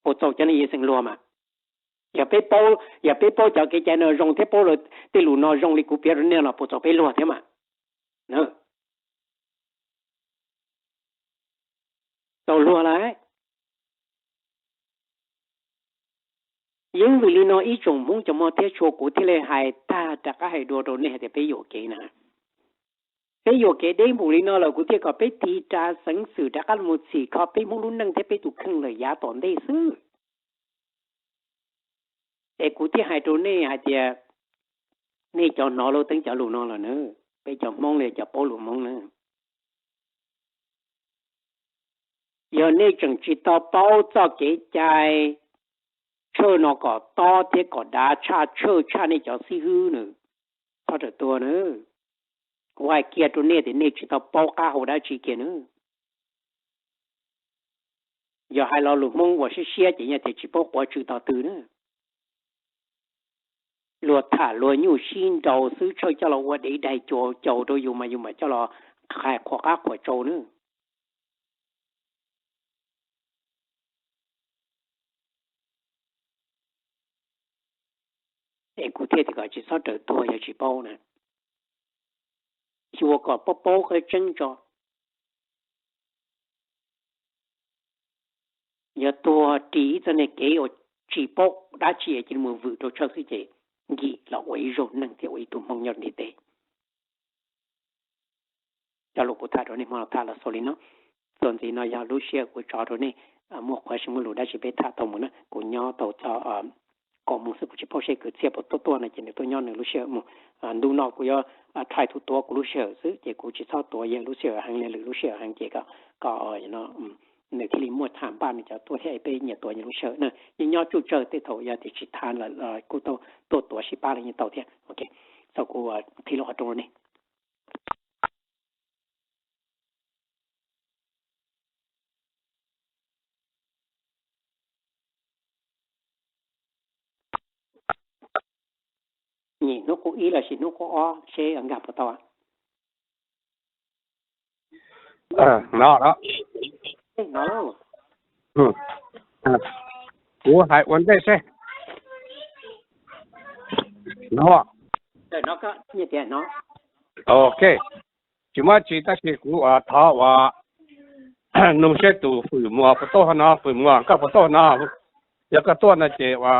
Puas txaus cov neeg Yexus luag mas? Yog peb paub, yog peb paub cov kev cai no zoo thiab paub lawv tej lus no zoo li kuv piav rau nej los puas txaus peb luag thiab mas? Txaus luag lawm. Yeej vim li no ib tsoom Hmoob cov muaj thiab tshua kuv thiaj li hais tag rov qab hais dua rau nej hais tias peb yuam kev na. Peb yuam kev deb npaum li no lawm kuv thiaj kom peb tig ras xeev xwm rov qab los txhim kho peb Hmoob lub neej thiab peb tus kheej lawm yav tom ntej xwb. Es kuv thiaj hais rau nej hais tias nej cov hnov lub teeb cov lus no los na, peb cov Hmoob li cov paub lus Hmoob na, yog nej tseem tsis tau paub txoj kev cai tshaj no kom tob thiab kom dav tshaj tshaj tshaj nej cov xib hwb nws txhob rawm tuag na. Kuv hais kiag rau nej tias nej tsis tau paub qab hau dab tsi kiag na. Yog hais lo lus Hmoob uas siab siab ces yog tias tsis paub quav tsw tog twg na. Luag tham luag nyuj sib nraus xwb tshaj coj los ua dev daig caus caus rau yus mas yus mam coj los hais qhuas qab qhuas tsau na. Es kuv thiaj tias kom tsis txhob rawm tuag yog tsis paub na. Xyuas kom paub paub qhov tseeb tso. Yog tuag ris ib txoj niag kev uas tsis paub dab tsi es cia li mus vwm rau tsawg xwb ces nkim los ua ib zaug neeg thiab ua ib tug Hmoob nyob ntiaj teb. Cov lus kuv tham rau nej hmo no tham los xaus li no. Txuas ntxiv no yog lub sij hawm kuv tso rau nej muaj qhov sib muaj lus dab tsi peb tham tau mus na. Kuv nyob tau txog kaum moos xwb, kuv tsis paub seb kwv txhiaj puas tuaj tuaj no ces nws tuaj nyob nws lub sij hawm mus. Ntu no kuv yuav try tus tuav kuv lub sij hawm xwb ces kuv tsis txhob tuav yawg lub sij hawm heev li lwm lub sij hawm heev ces kom, kom nws thiaj li muaj tham npaj nws cov tuaj thiab peb nyias tuav nyias lub sij hawm na. Yeej nyob tsuj tsawg tej thaum yog tias tsis tham lawm kuj tau tuaj tuav sib pab los yeej tau thiab. Ok, txog kuv qhib lub qhov rooj rau nej. nyem hnub qub ib los sis hnub qub ob seb nkag puas tau. No, kuv hais ua ntej seb. No, ok, tsis muaj tsi tab sis kuv ua thov ua nug seb tus Fwm Muas puas tuaj no, Fwm Muas koj puas tuaj no, yog koj tuaj no ces ua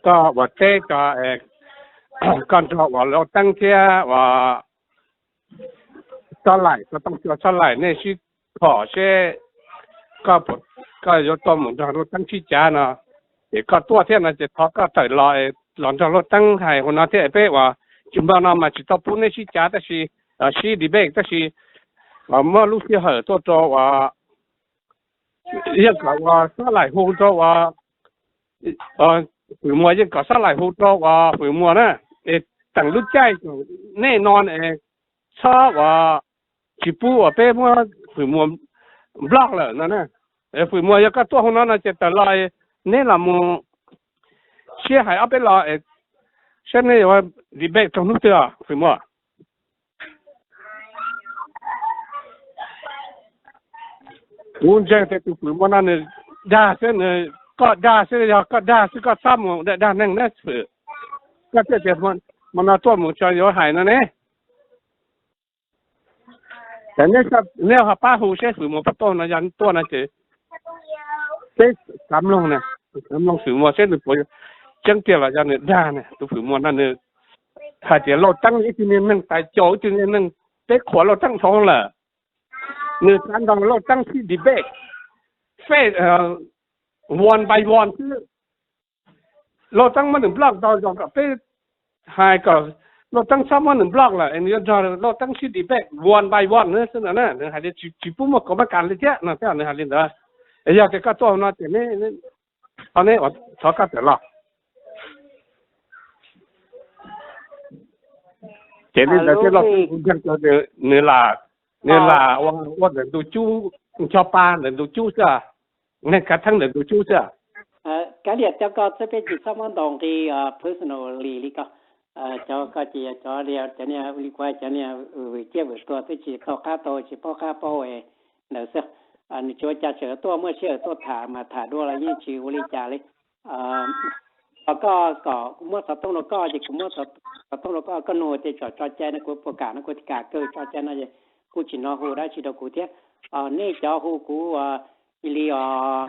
koj ua teb tso, koj nrog ua Lauj Teeb thiab ua Xob Laim, Xob Tooj Cua Xob Laim nej sib khom seb koj yuav tau mus nrog Lauj Teeb sib cav no, ces koj tuaj thiab no ces thov koj tawm los, los nrog Lauj Teeb hais hauv no thiab peb ua tsis npaum no mas tsis tau pub neb sib cav tab sis, sib debate tab sis muab lub sij hawm tuaj rau ua yeej kom ua Xob Laim hu rau ua Fwm Muas, yeej kom Xob Laim hu rau ua Fwm Muas na, es teem lub caij nej no txhob ua tsis pub ua peb muab Fwm Muas block lawm no na. Fwm Muas yog koj tuaj hauv no no ces tawm los neb los mus sib hais ob peb los saib neb yuav debate txog hnub twg os Fwm Muas. Kuv ntseeg tias tus Fwm Muas no nws dag xwb, nws, koj dag xwb, yog koj dag xwb koj txhob mus dag neeg na Fwm. Koj thiaj tias hmo no tuaj mus tso yuav hais no ne. Ces neb ho pab hu seb Fwm Muas puas tuaj no, yog tuaj no ces peb xav mloog, xav mloog Fwm Muas seb nws puas tseeb tiag los yog nws dag ne. Tus Fwm Muas no nws hais tias Lauj Teeb ib tug niag neeg tais caus, ib tug niag neeg, peb qhuas Lauj Teeb dhau lawm. Nws xav nrog Lauj Teeb sib debate, face one by one xwb. Lauj Teeb muab nws block tau zoo kom peb hais kom Lauj Teeb txhob muab nws block lawm es nws yuav nrog Lauj Teeb sib debate one by one xwb no na. Nws hais tias tsis pub muaj kaum mab kas li thiab no thiab nws hais li ntawd. Yog tias koj tuaj no ces neb, thov neb, thov koj tawm los. Ces li ntawd thiab Lauj Teeb kuv ntseeg tias nws lam, nws lam ua ntawm ntu cub, ncho pa ntawm ntu cub xwb, neeg khav theeb ntawm ntu cub xwb. Kav liam cov ko txhob, peb tsis txhob muab ntaus nqi personally li ko. Cov ko ces cov li, cov niag li kuv, cov niag vwm ciaj vwm tuag twb tsis tau qab tau, tsis paub qab paub ntawd xwb. Nws tsis ua cas, tseem tuaj muaj sij hawm tuaj tham mas tham dua los yeej tsis ua li cas li. Koj kom kuv muab xov tooj rau koj ces kuv muab xov tooj rau koj, koj nug tias tsom tso cai no kuv puas kam no, kuv tias kam kawg, tso cai no es kuj tsis hnov hu dab tsi rau kuv thiab. Nej cov hu kuv li os,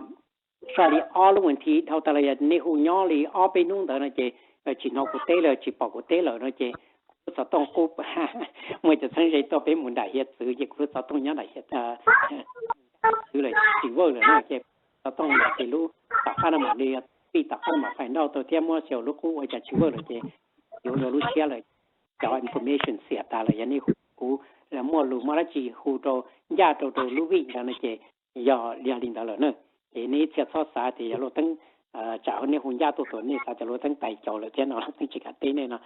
txog li ob lub vas thiv dhau tas los yog nej hu nyob li ob peb hnub ntawd no ces tsis hnov kuv teb lawm, tsis pom kuv teb lawm no ces kuv lub xov tooj qub, muaj cov txheeb ze tuaj peb mus nram hiav txwv ces kuv lub xov tooj nyob nram hiav txwv lawm, tsis work lawm no ces xov tooj no ces lub tom qab no mam li, pib tom qab no mam fais nrauj tau thiab, muab xyaum lub qub ua cas tsis work lawm ces yuav ua lub tshiab lawm. Cov information xiam tas lawm, yog nej hu kuv muaj lus muaj dab tsi hu rau, ncaj rau rau lub vij ntawd no ces yog, yog li ntawd lawm na. Ces nej ib txhia txhob xav tias yog Lauj Teeb, tsam nej hu ncaj tuaj tus nej xav tias Lauj Teeb tais caus lawm thiab no Lauj Teeb tsis kam teb nej no.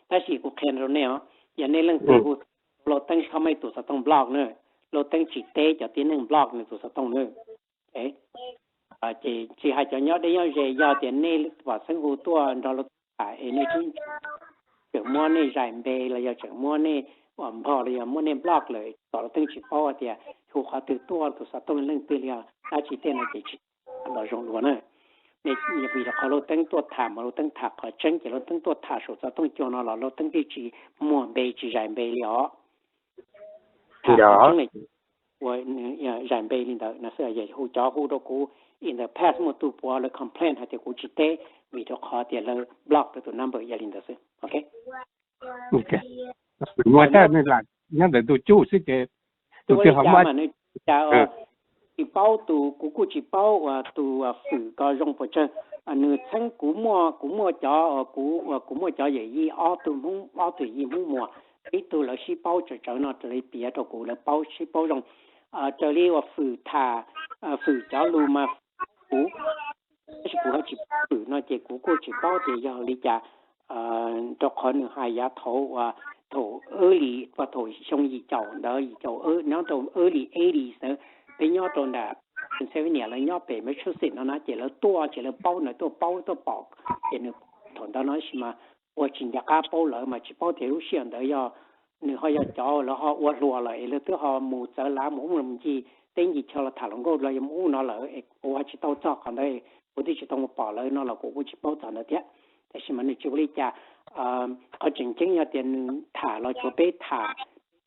Tab sis kuv qhia rau nej os, yog nej leej twg hu Lauj Teeb txhob muab tus xov tooj block na. Lauj Teeb tsis teb cov tib neeg block nws tus xov tooj na. Ces tsis hais cov nyob deb nyob ze, yog tias nej pom xeeb hu tuaj nrog Lauj Teeb tham es nej tseem muab nej zais npe los yog tseem muab nej ua npog los yog muab nej block lawm, kom Lauj Teeb tsis paub tias hu qhov twg tuaj, tus xov tooj leej twg li os, dab tsi tej no ces tsis los zoo dua na. Vim rau qhov Lauj Teeb tuaj tham mas Lauj Teeb tham qhov tseeb, ces Lauj Teeb tuaj tham saum xov tooj cua no los Lauj Teeb twb tsis muag npe tsis zais npe li os. Tham qhov tseeb ua zais npe li ntawd no xwb. Hu cov hu rau kuv in the past muaj tus puav lawv complain hais tias kuv tsis teb, vim rau qhov tias lawv block lawv tus number, yog li ntawd xwb. Ok. Nyob ntawm ntu cub xwb ces tus twg ho muaj, tsis paub tus, kuv kuj tsis paub ua tus Fwm ko zoo puas tsawg. Nws txheeb kuv muaj, kuv muaj cov, kuv muaj cov yawm yij ob tug Hmoob, ob tug yawm yij Hmoob Muas, ib tug lawv sib paub tsawv tsawv no raws li piav rau kuv lawv paub sib paub zoo. Raws li uas Fwm tham, Fwm cov lus mas kuv, tab sis kuv ho tsis paub Fwm no ces kuv kuj tsis paub tias yog li cas, rau qhov nws hais yav thaum, thaum early, thaum xyoo yim caum ntawd, yim caum, nyob rau early eighties ntawd, peb nyob rau nram Pennsylvania, lawv nyob pem Massachusetts no na, ces lawv tuaj ces lawv paub, nws tuaj paub tuaj pom, ces nws thaum ntawd no sis mas uas tsis nco qab paub lawm mas tsis paub tias lub sij hawm ntawd yog nws ho yog cov lawv ho ua hluas lawm es lawv twb ho mus txawv lav mus ub mus ncig teb ncig chaw los tham hluas nkauj los yog mus ub no lawm es kuv ho tsis tau txog qhov ntawd, kuv twb tsis tau mus pom lawv no los kuv kuj tsis paub txog ntawd thiab. Tab sis mas nws tsis ua li cas. Qhov tseem ceeb yog tias nws tham los tsuav peb tham,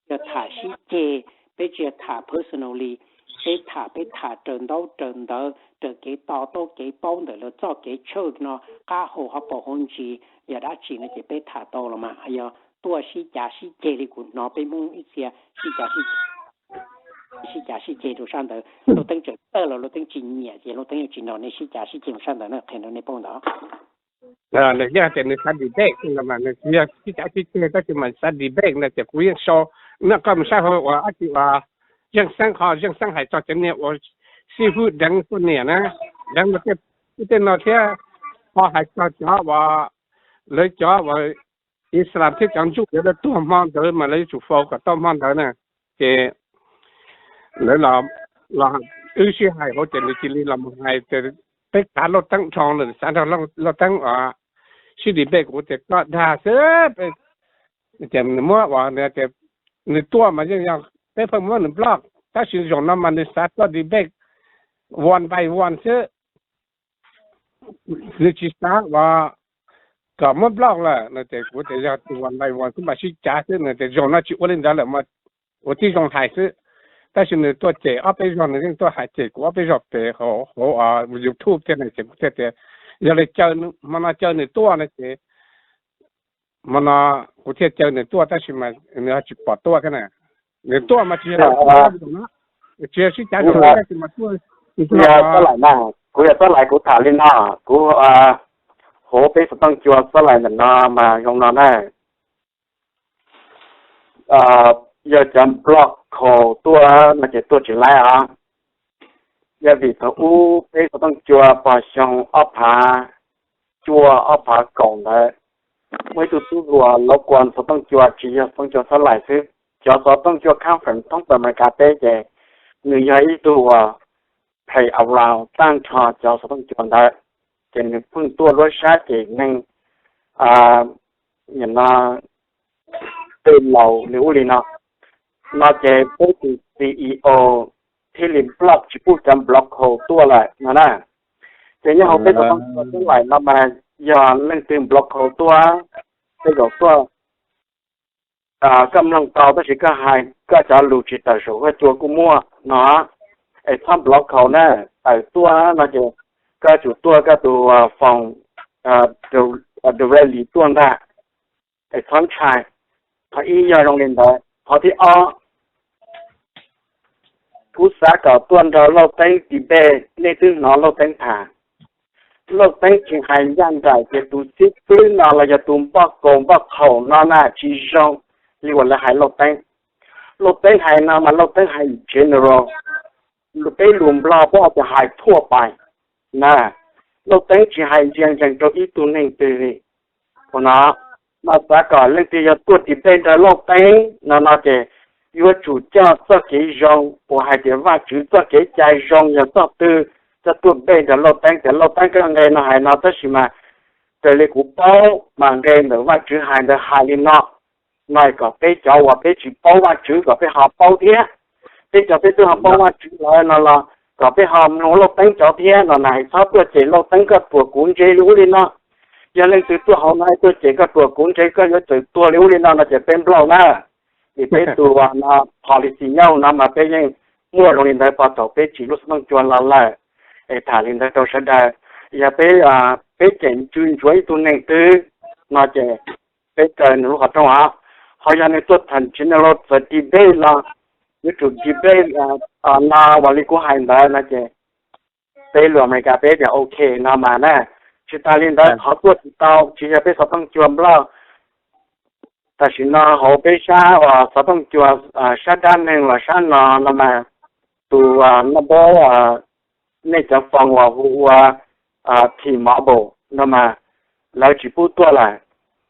yog tham sib ceg, peb tsis yog tham personally, peb tham peb tham raws ntaub raws ntawv raws kev to taub kev paub ntawm lawv txoj kev tshawj no qab hau hauv paus hauv ntsis yog dab tsi no ces peb tham tau los mas. Yog tuaj sib cav sib ceg li kuv hnov peb Hmoob ib txhia sib cav sib cav sib ceg rau sab ntawd, Luj Teeb tseem tawj los Luj Teeb tsis nyiam ces Luj Teeb yuav tsis nrog nej sib cav sib ceg rau sab ntawd na, qhia rau nej paub ntawd. Nws yeej tias nws xav debate no mas nws tsis yog sib cav sib ceg tab sis mas xav debate no ces kuv yeej sau, nyob koj mus saib hauv uas dab tsi uas Zeej Xeeb qhov Zeej Xeeb hais txog cov niag uas xib fwb deev tuaj niam na, deev no tej no thiab, ho hais txog cov uas lawv cov uas Islam thiab cov ntsuj plig lawv tuag hmo ntawd mas lawv yuav tsum faus kom tau hmo ntawd na. Ces lawv los wb sib hais hauv ces nws cia li los mus hais tias peb kav Lauj Teeb dhau lawm, xav nrog Lauj Teeb sib debate, kuv tias koj dag xwb. Ces nws muab uas tias nws tuaj mas yeej yog peb pheej muab nws block, tab sis zaum no mas nws xav tuaj debate one by one xwb. Nws tsis xav uas kom muab block lawm no ces kuv tias yog tus one by one xwb mas sib cav xwb no ces zaum no tsis ua li ntawd lawm mas ua tib zoo hais xwb. Tab sis nws tuaj cem ob peb zaug, nws yeej tuaj hais cem kuv ob peb zaug pem hauv YouTube thiab na, ces kuv thiaj tias yog li caw, hmo no caw nws tuaj no ces hmo no kuv thiaj caw nws tuaj tab sis mas nws ho tsis pom tuaj thiab na. Nws tuaj mas tsis yog, tsis yog sib cav, tab sis mas tuaj. Kuv yog Xab Lais na, kuv yog Xab Lais, kuv tham li no, kuv hu peb xov tooj cua Xab Lais ntawm no mas zoo no na. Yog cov block code tuaj no ces tuaj tsis laib os. Yog vim thaum ub peb xov tooj cua pog xyoo ob phav cuaj ob phav kaum ntawd, muaj ib tug tub hluas Lauj Kuam xov tooj cua, tsis yog xov tooj cua Xab Lais xwb, cov xov tooj cua conference thoob plaws Amelikas teb ces nws yog ib tug uas play around tag nrho cov xov tooj cua ntawd, ces nws pheej tuaj luab sab ces neeg no tej laus li ub li no, no ces peb tus C E O thiaj li block tsis pub cov block code tuaj lawm no na. Ces nyob hauv peb xov tooj cua Xab Lais no mas yog leej twg block code tuaj, tej zaum tuaj koj mloog tau tab sis koj hais koj cov lus tsis tawm saum huab cua kuj muaj no, es txhob block code na, tawm tuaj no ces koj yuav tsum tuaj koj tus phone directly tuaj ntag, es txhob ntshai. Qhov ib yog zoo li ntawd. Qhov thib ob, kuv xav kom tuaj nrog Lauj Teeb debate, nej twb hnov Lauj Teeb tham. Lauj Teeb tsis hais ncaj nraim tias tus xib fwb no los yog tus npoj kaus npoj qhaum no na tsis zoo li uas lawv hais Lauj Teeb. Lauj Teeb hais no mas Lauj Teeb hais general, peb lus Nplog peb hais tias hais thuaj pais na. Lauj Teeb tsis hais ntsia ntsees rau ib tug neeg twg li. Ua no, mas xav kom leej twg yog tuaj debate nrog Lauj Teeb no no ces yuav tsum coj txoj kev zoo uas hais tias Vajtswv txoj kev cai zoo yog txoj twg coj tuaj debate nrog Lauj Teeb, tias Lauj Teeb koj nqe no hais no tab sis mas raws li kuv paub mas nqe ntawm Vajtswv hais ntawd hais li no, no kom peb cov uas peb tsis paub Vajtswv kom peb ho paub thiab. Peb cov peb twb ho paub Vajtswv lawm no los kom peb ho mloog Lauj Teeb cov thiab no na, txhob tuaj cem Lauj Teeb koj ruam kuv ntse li ub li no. Yog leej twg tuaj hauv no tuaj cem koj ruam kuv ntse koj yuav tsum tuag li ub li no no ces peb nplauj na. Ces peb tus policy nyob no mas peb yeej muaj zoo li ntawd puag thaum peb tsim lub xov tooj cua los lawm, es tham li ntawd rau sawv daws. Yog peb, peb cem ntsuj ntsuav ib tug neeg twg no ces peb kaw nws lub qhov rooj os. Ho yog nws tuaj tham general txawv debate los yuav tsum debate no uas li kuv hais ntawd no ces peb lus Amelikas peb tias ok no mas na. Tsis tas li ntawd qhov tuaj tsis tau tsis yog peb xov tooj cua Nplog. Tam sim no hauv peb sab uas xov tooj cua sab dab neeg los sab no no mas tus noj npab nej cov phone uas hu ua T-Mobile no mas lawv tsis pub tuaj lawm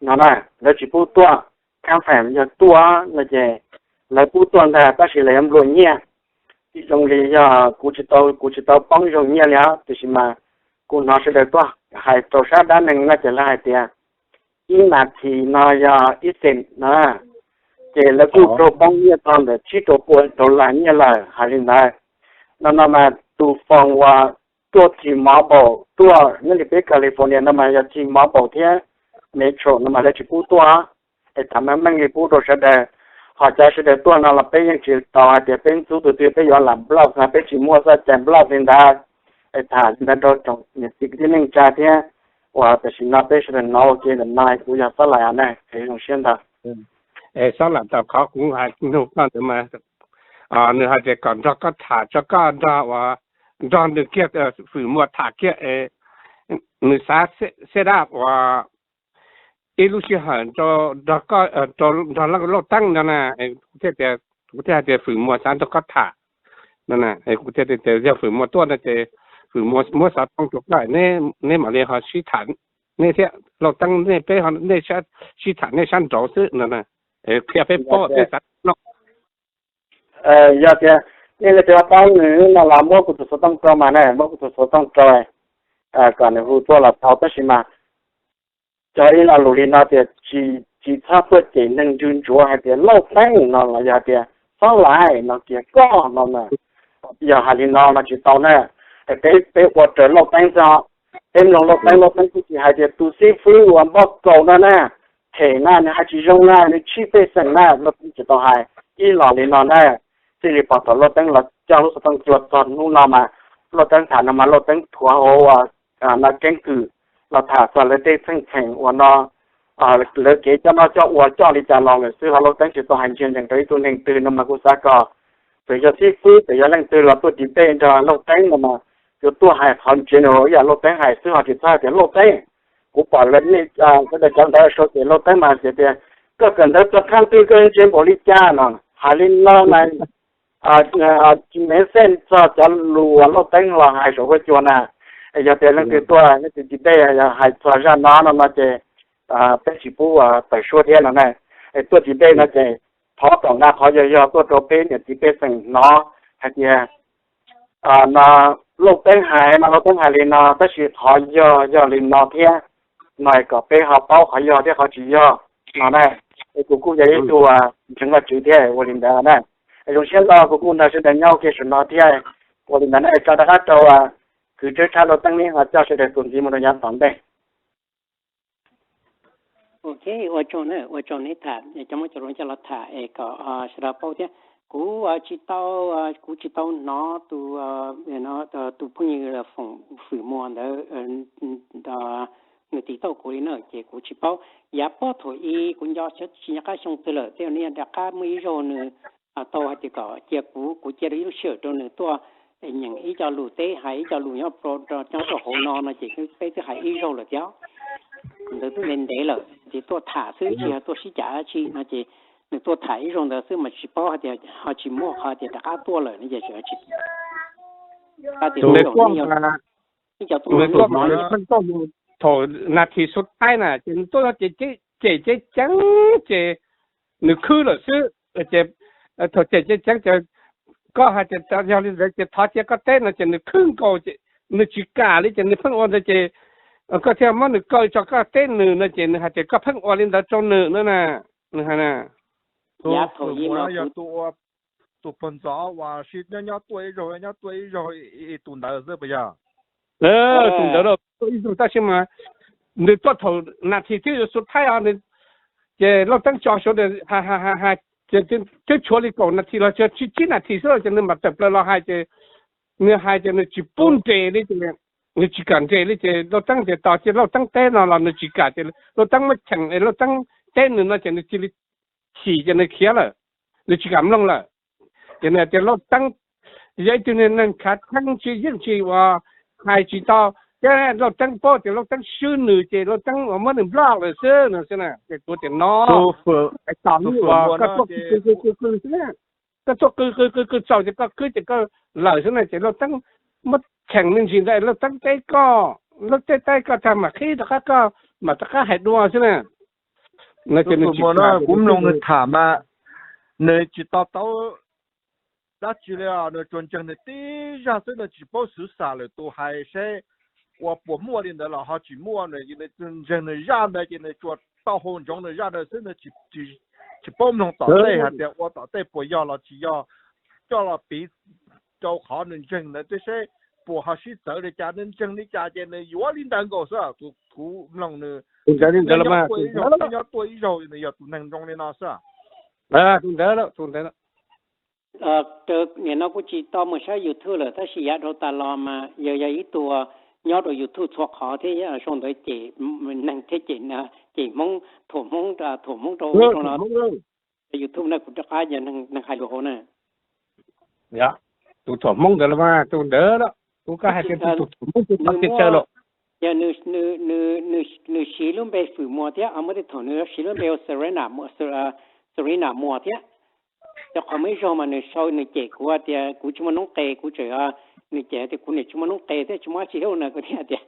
no na. Lawv tsis pub tuaj, confirm yog tuaj no ces lawv pub tuaj ntag tab sis lawv yuav nplua nyiaj. Zoo li yog kuv tsis tau, kuv tsis tau poob zoo nyiaj li os, tiam sis mas kuv hnov sawv daws tuaj hais rau sab dab neeg no ces lawv hais tias ib nas this no yog ib xees na, ces lawv kuj raug poob nyiaj txog ntawm tsib rau pua dollar nyiaj lawm hais li ntawd. No no mas tus foos uas tuaj T-Mobile tuaj nyob li peb California no mas yog T-Mobile thiab Metro no mas lawv tsis pub tuaj, es tham meej meej li pub rau sawv daws. Ho cov sawv daws tuaj no los peb yeej tsis tau hais tias peb ntxub tus twg, peb yuav lam block no peb tsis muaj xoj cai block li ntawd. Es tham li ntawd rau tsoom niam txiv kwv tij neej tsa thiab uas tam sim no peb sawv daws hnov ua ke ntawm no kuv yog Xob Laim na, es zoo siab ntau. Es Xob Laim, tau qhov kuv hais nug koj ntawd mas nws hais tias kom nrog koj tham tso, koj nrog uas nrog nws kiag, Fwm Muas tham kiag es nws xav set up uas ib lub sij hawm nrog koj, nrog Lauj Teeb no na. Kuv thiaj tias, kuv thiaj hais tias Fwm Muas xav nrog koj tham no. Kuv thiaj tias yog Fwm Muas tuaj no ces Fwm Muas muab xov tooj rau koj, neb mam li ho sib tham, neb thiab Lauj Teeb, nej peb, nej sib tham nej sab nraud xwb no. Qhia peb paub peb xav no. Yog tias nej leej twg paub nws no los muab kuv tus xov tooj rau mas na, muab kuv tus xov tooj rau kom nws hu tuaj los tau. Tab sis mas cog ib lo lus li no tias tsis txhob tuaj cem neeg ntsuag ntsuav hais tias Lauj Teeb no los yog tias Xob Laim no kiag koj no na. Yog hais li no no tsis tau na. Peb, peb ua raws Lauj Teeb xwb. Peb mloog Lauj Teeb, Lauj Teeb kuj tsis hais tias tus xib fwb uas npoj kaus no na, them na, nws hais tsis zoo na, nws tshib pej xeem na, Lauj Teeb tsis tau hais ib los li no na. Txij li pom thaum Lauj Teeb los coj lub xov tooj cua txog hnub no mas Lauj Teeb tham no mas Lauj Teeb thuav hauv no keeb kwm los tham txog lawv tej txheej txheem uas no lawv kev coj noj coj ua coj li cas los lawm xwb, ho Lauj Teeb tsis tau hais ntsia ntsees rau ib tug neeg twg no mas kuv xav kom txawm yog xib fwb txawm yog leej twg los tuaj debate nrog Lauj Teeb no mas yuav tuaj hais qhov general ib yam Lauj Teeb hais xwb ho tsis txhob hais tias Lauj Teeb. Kuv pom lawv, sawv daws cov ntawd sau ces Lauj Teeb mas hais tias koj kawm ntawv txog qhab twg koj ntse npaum li cas no, hais li no mas tsis mev xej txog cov lus uas Lauj Teeb los hais saum huab cua na. Yog tias leej twg tuaj leej twg debate yog hais txog zaj no no no ces peb tsis pub tawm suab thiab no na. Tuaj debate no ces thov kom nqa qhov yog yog tuaj rau peb niam txiv pej xeem hnov hais tias no Lauj Teeb hais no Lauj Teeb hais li no tab sis qhov yog yog li no thiab no, kom peb ho paub qhov yog thiab qhov tsis yog no na. Es kuv kuj yog ib tug ntseeg Vajtswv thiab ua li ntawd na. Es zoo siab ntau kuv kuj nrog sawv daws nyob ua ke saum no thiab. Ua li ntawd na, tso rov qab rau kwv Tswb Tshab Lauj Teeb neb ho coj sawv daws tus ntxiv mus rau yav tom ntej. Ok, ua tsaug na, ua tsaug neb tham, cov muab cov lus coj los tham es kom sawv daws paub thiab. Kuv tsis tau, kuv tsis tau hnov tus, tus phooj ywg Foom Fwm Muas ntawd nws tim tauj kuv li na ces kuv tsis paub. Yav puag thaum ub kuv nco tsis nco qab xyoo twg lawm, tej zaum nws rov qab muaj ib zaug nws tau hais tias kom cia kuv, kuv cia rau ib lub sij hawm rau nws tuaj nyeem ib co lus teb, hais ib co lus nyob rau hauv no no ces peb twb hais ib zaug lawm thiab. Ntawd twb ntev ntev lawm ces tuaj tham xwb tsis yog tuaj sib cav dab tsi no ces nws tuaj tham ib zaug ntawd xwb mas tsis paub hais tias ho tsis muaj qhov tias rov qab tuaj lawm no ces tsis, nws tuaj, nws tuaj pheej tuaj mus thaum nas this xub thaib na ces nws tuaj ces cem ceeb ceeb ces nws khwb lawm xwb. Ces thaum cem ceeb ceeb ces koj hais tias yog li ntawd ces thov cia koj teb no ces nws khwb nkaus ces nws tsis kam li ces nws pheej ua ntawd ces koj thiaj muab nws kaw tso koj teb nws no ces nws hais tias koj pheej ua li ntawd rau nws na. Nws hais na, tus pog ntxov uas sib nyob nyob tuaj ib zaug nyob tuaj ib zaug, tus ntawd xwb puas yog? Tus ntawd tuaj ib zaug tab sis mas nws tuaj thaum nas this twb yuav xub thaib os, ces Lauj Teeb tso sawv daws hais, hais, hais, ces twb tshuav li kaum nas this los tsib nas this xwb ces nws mam tawm plaws los hais ces nws hais ces nws tsis pub nres li ces nws tsis kam nres li ces Lauj Teeb ces tos cia Lauj Teeb teb no los nws tsis kam ces Lauj Teeb muab cheem es Lauj Teeb teb nws no ces nws cia li chim ces nws khiav lawm, nws tsis kam mloog lawm. Ces nws tias Lauj Teeb yog ib tug neeg khav theeb tsis yeej tsis uas hais tsis tau, thiab Lauj Teeb paub tias Lauj Teeb swb nws ces Lauj Teeb uas muab nws block lawm xwb no xwb na. Ces kuv tias no, hais txog hnub uas koj tuaj qw qw qw qw xwb na, koj tuaj qw qw qw qw txaus ces koj khwb ces koj lawm xwb na ces Lauj Teeb muab cheem me ntsis ntawd Lauj Teeb teb koj, Lauj Teeb teb koj tag mam qhib rov qab koj mam rov qab hais dua xwb na. Kuv mloog nws tham mas nws tsis to taub dab tsi li os, nws tsuas ntseeg nws tib zaj xwb, nws tsis paub xwv xam lwm tus hais seb ua puas muaj li ntawd los ho tsis muaj na, ces nws ntseeg nws zaj ntawd ces nws tsuas tau hau ntsoov nws zaj ntawd xwb, nws tsis paub mloog tom tej hais tias ua tom tej puas yog los tsis yog, coj los piv rau qhov nws ntseeg ntawd twb seb puas ho sib txawv li cas, nws ntseeg li cas ces nws yuav li ntawd nkaus xwb. Kuv mloog nws, nyob tua ib zaug, nyob tua ib zaug nws yog tus neeg zoo li no xwb. Tus ntawd, tus ntawd. Nim no kuv tsis tau mus saib YouTube lawm, tab sis yav dhau tas los mas yawg yog ib tug nyob rau YouTube txhua qhov thiab, sau ntawv cem neeg thiab cem, cem Hmoob, thuam Hmoob, thuam Hmoob rau no. YouTube na kuv rov qab yog neeg hais lus hauv na. Tus thuam Hmoob ntawd los mas tus ntawd los, kuv koj hais tias tus thuam Hmoob tus qhov txhia chaw los. Yog nws siv lub npe Fwm Muas thiab, muaj tej thaum nws siv lub npe ua Serena Muas thiab. Cov qhov muaj ib zaug mas nws sau nws cem kuv tias kuv tsis muaj noob qes, kuv tseem, nws cem tias kuv niam tsis muaj noob qes thiab tsis muaj dab tsi ub na, kuv thiaj tias,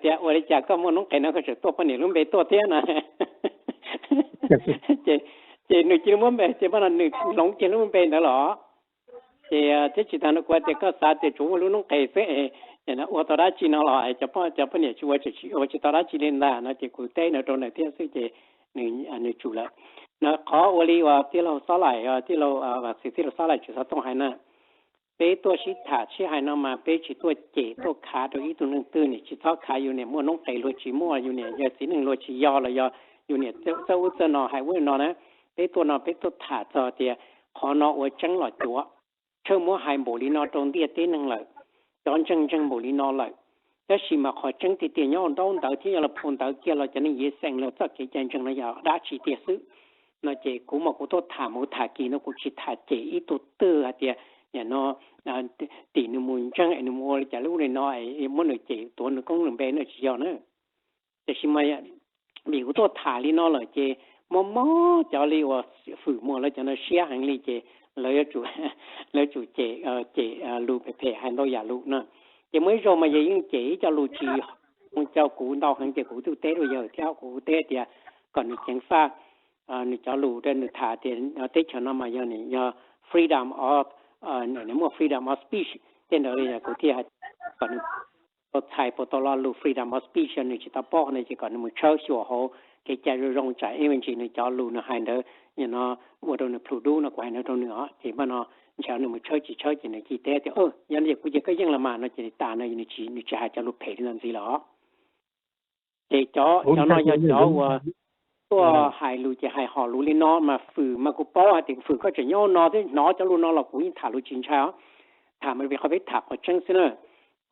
tias ua li cas koj muaj noob qes no koj tseem tuaj poj niam lub npe tuaj thiab no. Ces nws cia li muab npe ces nws hloov kiag lub npe ntawd los. Ces thiab tsis tas no kuv tias koj xav tias tsuas muaj lub noob qes xwb es ua tau dab tsi no los cov poj niam tsis ua, ua tsis tau dab tsi li ntag no ces kuv teb no rau nws thiab xwb ces nws tsum lawm. No qhov ua li uas tij laug Xob Laim, tij laug Vam Xwm, tij laug Xob Laim tseem xov tooj hais na, peb tuaj sib tham sib hais no mas peb tsis tuaj cem tuaj khav rau ib tug neeg twg, nim tsis txhob khav yus niam muaj noob qes luag tsis muaj, yus niam yog txiv neej luag tsis yog los yog yus niam txawj ub txawj no hais ub no na. Peb tuaj no peb tuaj tham txog tias qhov no ua tseeb los cuav, tshawb muab hais npaum li no rau ntiaj teb neeg lawm, cov ntseeg ntseeg npaum li no lawm. Tab sis mas qhov tseeb tiag tiag nyob nraub ntawv thiab yog los phau ntawv kiag los cov neeg yiv xeem los txoj kev cai ntseeg no yog dab tsi tiag xwb. No ces kuv mas kuv tuaj tham mus tham kis no kuv tsis tham cem ib tug twg hais tias nim no tim nws mus ntseeg es nws mus ua li cas li ub li no es muab nws cem tuav nws koob nws npe no tsis yog na. Tiam sis mas vim kuv tuaj tham li no lawm ces mob mob cov li uas Fwm Muas lawv cov no siab heev li ces lawv yuav tsum cem, cem lus phem phem hais ntau yam lus na. Ces muaj ib zaug mas yawg yeej cem ib co lus tsis zoo rau kuv ntau heev ces kuv twb teb rau yawg thiab kuv teb tias kom nws ceev faj nws cov lus rau nws tham tias teb chaws no mas yog nws yog freedom of, nws muaj freedom of speech tej ntawd li kuv thiaj hais kom nws tau txhais puas tau lo lus freedom of speech nws tsis tau paub no ces kom nws mus tshawb xyuas hauv kev cai zoo zoo tsam ib me ntsis nws cov lus nws hais ntawd no ua rau nws plhus dub no kuv hais no rau nws os ces mas no ntshe nws mus tshawb tsis tshawb ces nws cia teb tias yog no ces kuv ces koj yeej los mas no ces tas no nws tsis hais cov lus phem li ntawd ntxiv lawm os. Ces cov no yog cov uas tuaj hais lus ces hais hom lus li no mas Fwm mas kuv paub hais tias Fwm koj tseem nyob no thiab hnov cov lus no los kuv yeej tham lus tsis ntshai os. Tham mas vim qhov peb tham qhov tseeb xwb na.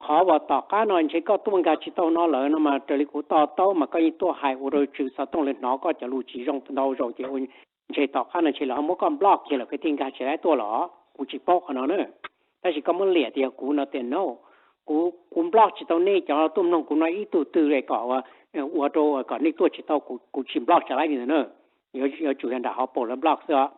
Qhov uas tom qab no ntshe koj tuaj nkag tsis tau no lawm no mas raws li kuv to taub mas koj yeej tuaj hais ua rau tswv xov tooj lawv hnov koj cov lus tsis zoo ntau zaus ces ntshe tom qab no ntshe lawv ho muab koj block kiag lawm koj thiaj nkag tsis laib tuaj los kuv tsis paub qhov no na. Tab sis koj muab liam tias yog kuv no tias no, kuv, kuv block tsis tau nej cov tuaj mloog kuv no ib tug twg kom ua rau kom nej tuaj tsis tau, kuv tsis block tsis laib li ntawd na. Yuav tsum yog nram hauv paus lawv block xwb os.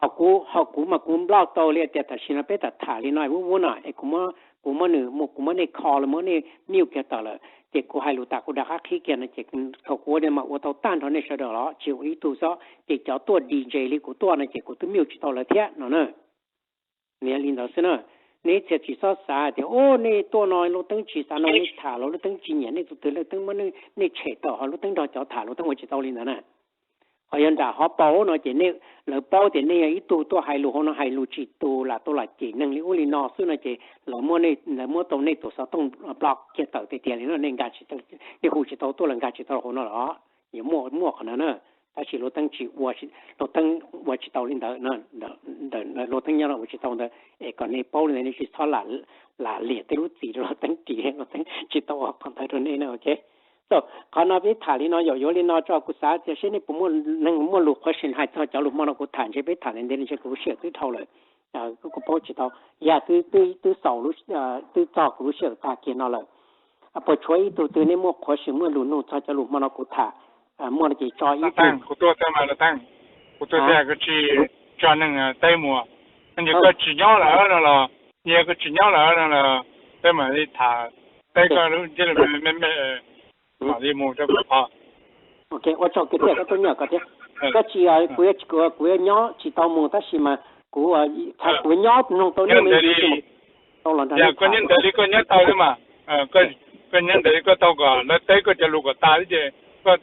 Ho kuv, ho kuv mas kuv block tau li tias tam sim no peb tham tham li no ub ub no es kuv muab nws, kuv muab nej call los muab nej mute kiag tawm lawm ces kuv hais lus tas kuv rov qab qhib kiag no ces thaum kuv ua li mas ua tau tag nrho nej sawv daws los tsis ua ib tug xwb. Ces cov tuaj D J li kuv tuaj no ces kuv twb mute tsis tau lawv thiab no na. Nws yog li ntawd xwb na. Nej ib txhia tsis txhob xav tias o nej tuaj no Lauj Teeb tsis xav no nej tham los Lauj Teeb tsis nyiam nej tus twg, Lauj Teeb muab nej tshem tawm ho Lauj Teeb nrog cov tham, Lauj Teeb ua tsis tau li ntawd na. Qhov yog nram hauv paus no ces nej, lawv paub tias nej yog ib tug tuaj hais lus hauv no hais lus tsis tus lam tau lam cem neeg li ub li no xwb no ces lawv muab, lawv muab tau nej tus xov tooj block kiag tawm tiag tiag li no, nej nkag tsis, nej hu tsis tau tuaj los nkag tsis tau hauv no los. Yuav muaj, muaj qhov no na. Tab sis Lauj Teeb tsis ua, Lauj Teeb ua tsis tau li ntawd, Lauj Teeb nyob no ua tsis tau ntawd es kom nej paub li ntawd nej tsis txhob lam liam tej lub txim rau Lauj Teeb ris, Lauj Teeb tsis tau ua qhov ntawd rau nej na, ok. Qhov no peb tham li no yog yuav li no tso, kuv xav tias seb nej puas muaj neeg muaj lus qhuav sim hais txog cov lus hmo no kuv tham, ntshe peb tham ntev ntev ntshe kuv lub sij hawm twb dhau lawm, kuv paub tsis tau. Yog twb xaus, twb txog kuv lub sij hawm tag kiag no lawm, puas tshuav ib tug twg nej muaj qhuav sim muaj lus nug txog cov lus hmo no kuv tham? Muaj no ces tso ib tug. Kuv tuaj thiab mas Lauj Teeb, kuv tuaj thiab, koj tsis tso neeg teb mus. Yog koj tsis nyob lawm no los, yog koj tsis nyob lawm no los peb mam li tham, peb koj lub me me mam li mus rau kuv qhov. Ok, ua tsaug kiag thiab koj tuaj nyiam ko thiab. Koj tsis, kuv, kuv yuav nyob tsis tau mus tab sis mas kuv, kuv nyob mloog tau nej me ntsis. Yog koj nyob ntawd li koj nyob tau thiab mas, koj nyob ntawd li koj tau kom lawv teb koj cov lus kom tas thiab ces koj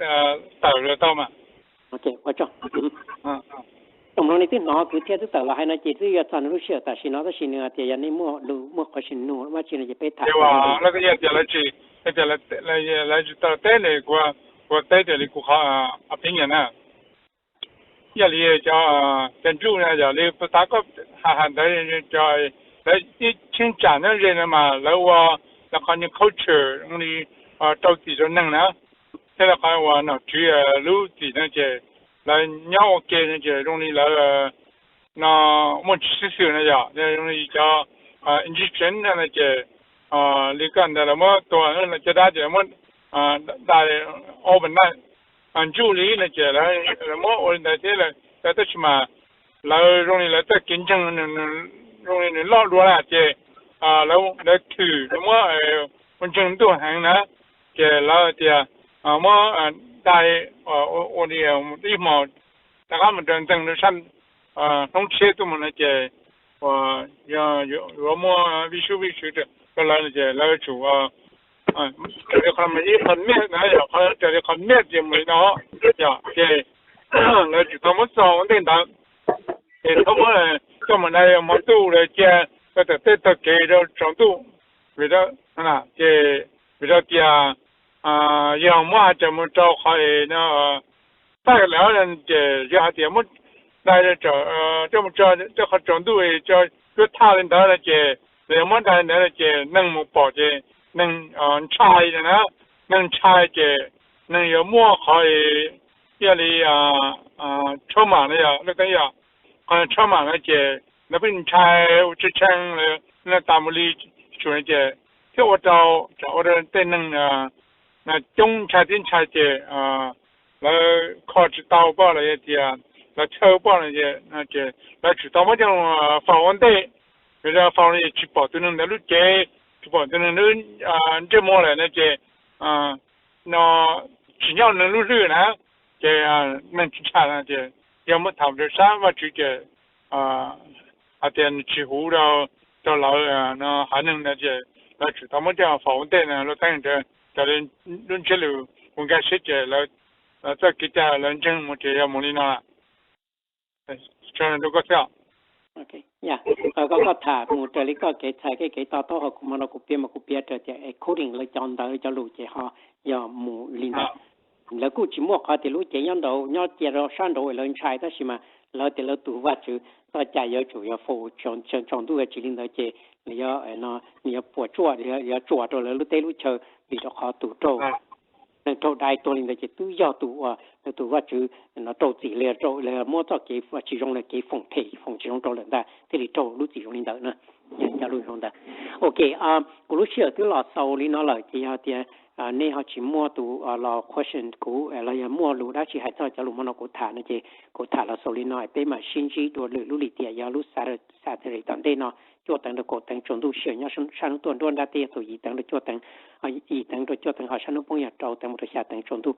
tawm los tau mas. Tsoom mloog nej twb hnov kwv tij twb tawm los hais no ces twb yuav txog nws lub sij hawm tam sim no tab sis nws tias yog nej muaj lus muaj qhov sim nug dab tsi no ces peb tham. Lawv tias lawv tsis, tias lawv tsis tau teb li kuv, kuv teb raws li kuv qhov opinion na. Yog li cov, cov ntsuj no yog li puag ta koj hais ntawd, lawv ib cheeb tsam nyob ze no mas lawv ua, lawv qhov new culture zoo li rau txim rau neeg na, thiab lawv qhov uas nom tswv lub txim no ces lawv nyob ua ke no ces zoo li lawv no muaj tsis sib xws no yog zoo li cov Egyptian no ces li koj ntawd lawv muab tua caj dab ces lawv muab dai overnight, ntsuj li no ces lawv muab ua li ntawd thiab lawm tab sis mas lawv zoo li lawv txoj kev ntseeg zoo li nws loj dua na ces lawv thwm lawv muab ua ntseeg ntuj heev na ces lawv tias muab dai ua li ib hmos rov qab mus raws ntxeeg rau sab hnub tshiab tuaj mus no ces yuav muaj vij sub vij sw rau lawv no ces lawv tsum raws li qhov ib qho miaj na yog raws li qhov miaj ces mus li no yog ces lawv tsum tau muab txog ua ntej ntawd ces thaum muab coj mus dai hmo ntuj lawv cia rau tom tej tog kev rau tsaus ntuj vim ces vim rau tias yog muab hais raws mus rau qhov es no thaij lawm ces yog hais tias muab dai coj mus tso rau qhov tsaus ntuj es tso cuab thaj li ntawd no ces los yog muab dai li ntawd no ces neeg mus pom ces neeg ntshai na, neeg ntshai ces neeg yuav muaj qhov es yog li trauma no yog lub teeb yog qhov trauma no ces lawv pheej ntshai ua tshee tshee no tas mus li tsum no ces thiab ua rau, ua rau tej neeg coob ntshai thiab ntshai ces lawv kho tsis tau poj los yog tias lawv txhawj poj no ces lawv tsum tau muab coj faus ua ntej, vim faus no tsis pom tus neeg ntawd lub cev, tsis pom tus neeg ntsej muag lawm no ces no tsis nyob neeg lub hlwb na ces neeg tsis ntshai no ces yog muab tham rau sab Vajtswv ces hais tias nws tsis huv rau, rau lawv no haiv neeg no ces lawv tsum tau muab coj faus ua ntej no lub teeb raws li lub ntsiab lus kuv nkag siab ces lawv txoj kev cai lawv ntseeg mus ces yog mus li no. Koj, koj tham mus raws li koj kev txhais kev to taub hau kuv hmo no kuv piav mas kuv piav raws tias according lawv cov ntawv cov lus ces ho yog mus li ntawd. Lawv kuj tsis muaj qhov tias lub cev nyob nraud nyob cia rau sab nraud lawv ntshai tab sis mas lawv tias lawv tus Vajtswv txoj cai yuav tsum yog faus tsaus ntuj, tsis li ntawd ces nws yuav puas tsuaj, yuav tsuam rau lawv lub teb lub chaw vim rau qhov tus raug, neeg raug dai tuag li ntawd ces twb yog tus uas lawv tus Vajtswv no rau txim li, muab txoj kev tsis zoo lawm, kev foom phem foom tsis zoo rau lawm ntag thiaj li raug lub txim zoo li ntawd na. Cov lus zoo ntawd. Ok, kuv lub sij hawm twb los xaus li no lawm ces yog tias nej ho tsis muaj tus los question kuv los yog muaj lus dab tsi hais txog cov lus hmo no kuv tham no ces kuv tham los xaus li no, peb mam sib ntsib dua lwm lub lim tiam yog lub Saturday tom ntej no cuaj teev rau kaum teev tsaus ntuj sij hawm nyob sab hnub tuaj nruab nrab teb yog tus yim teev rau cuaj teev, yim teev rau cuaj teev ho sab hnub poob yog rau teev mus rau xya teev tsaus ntuj.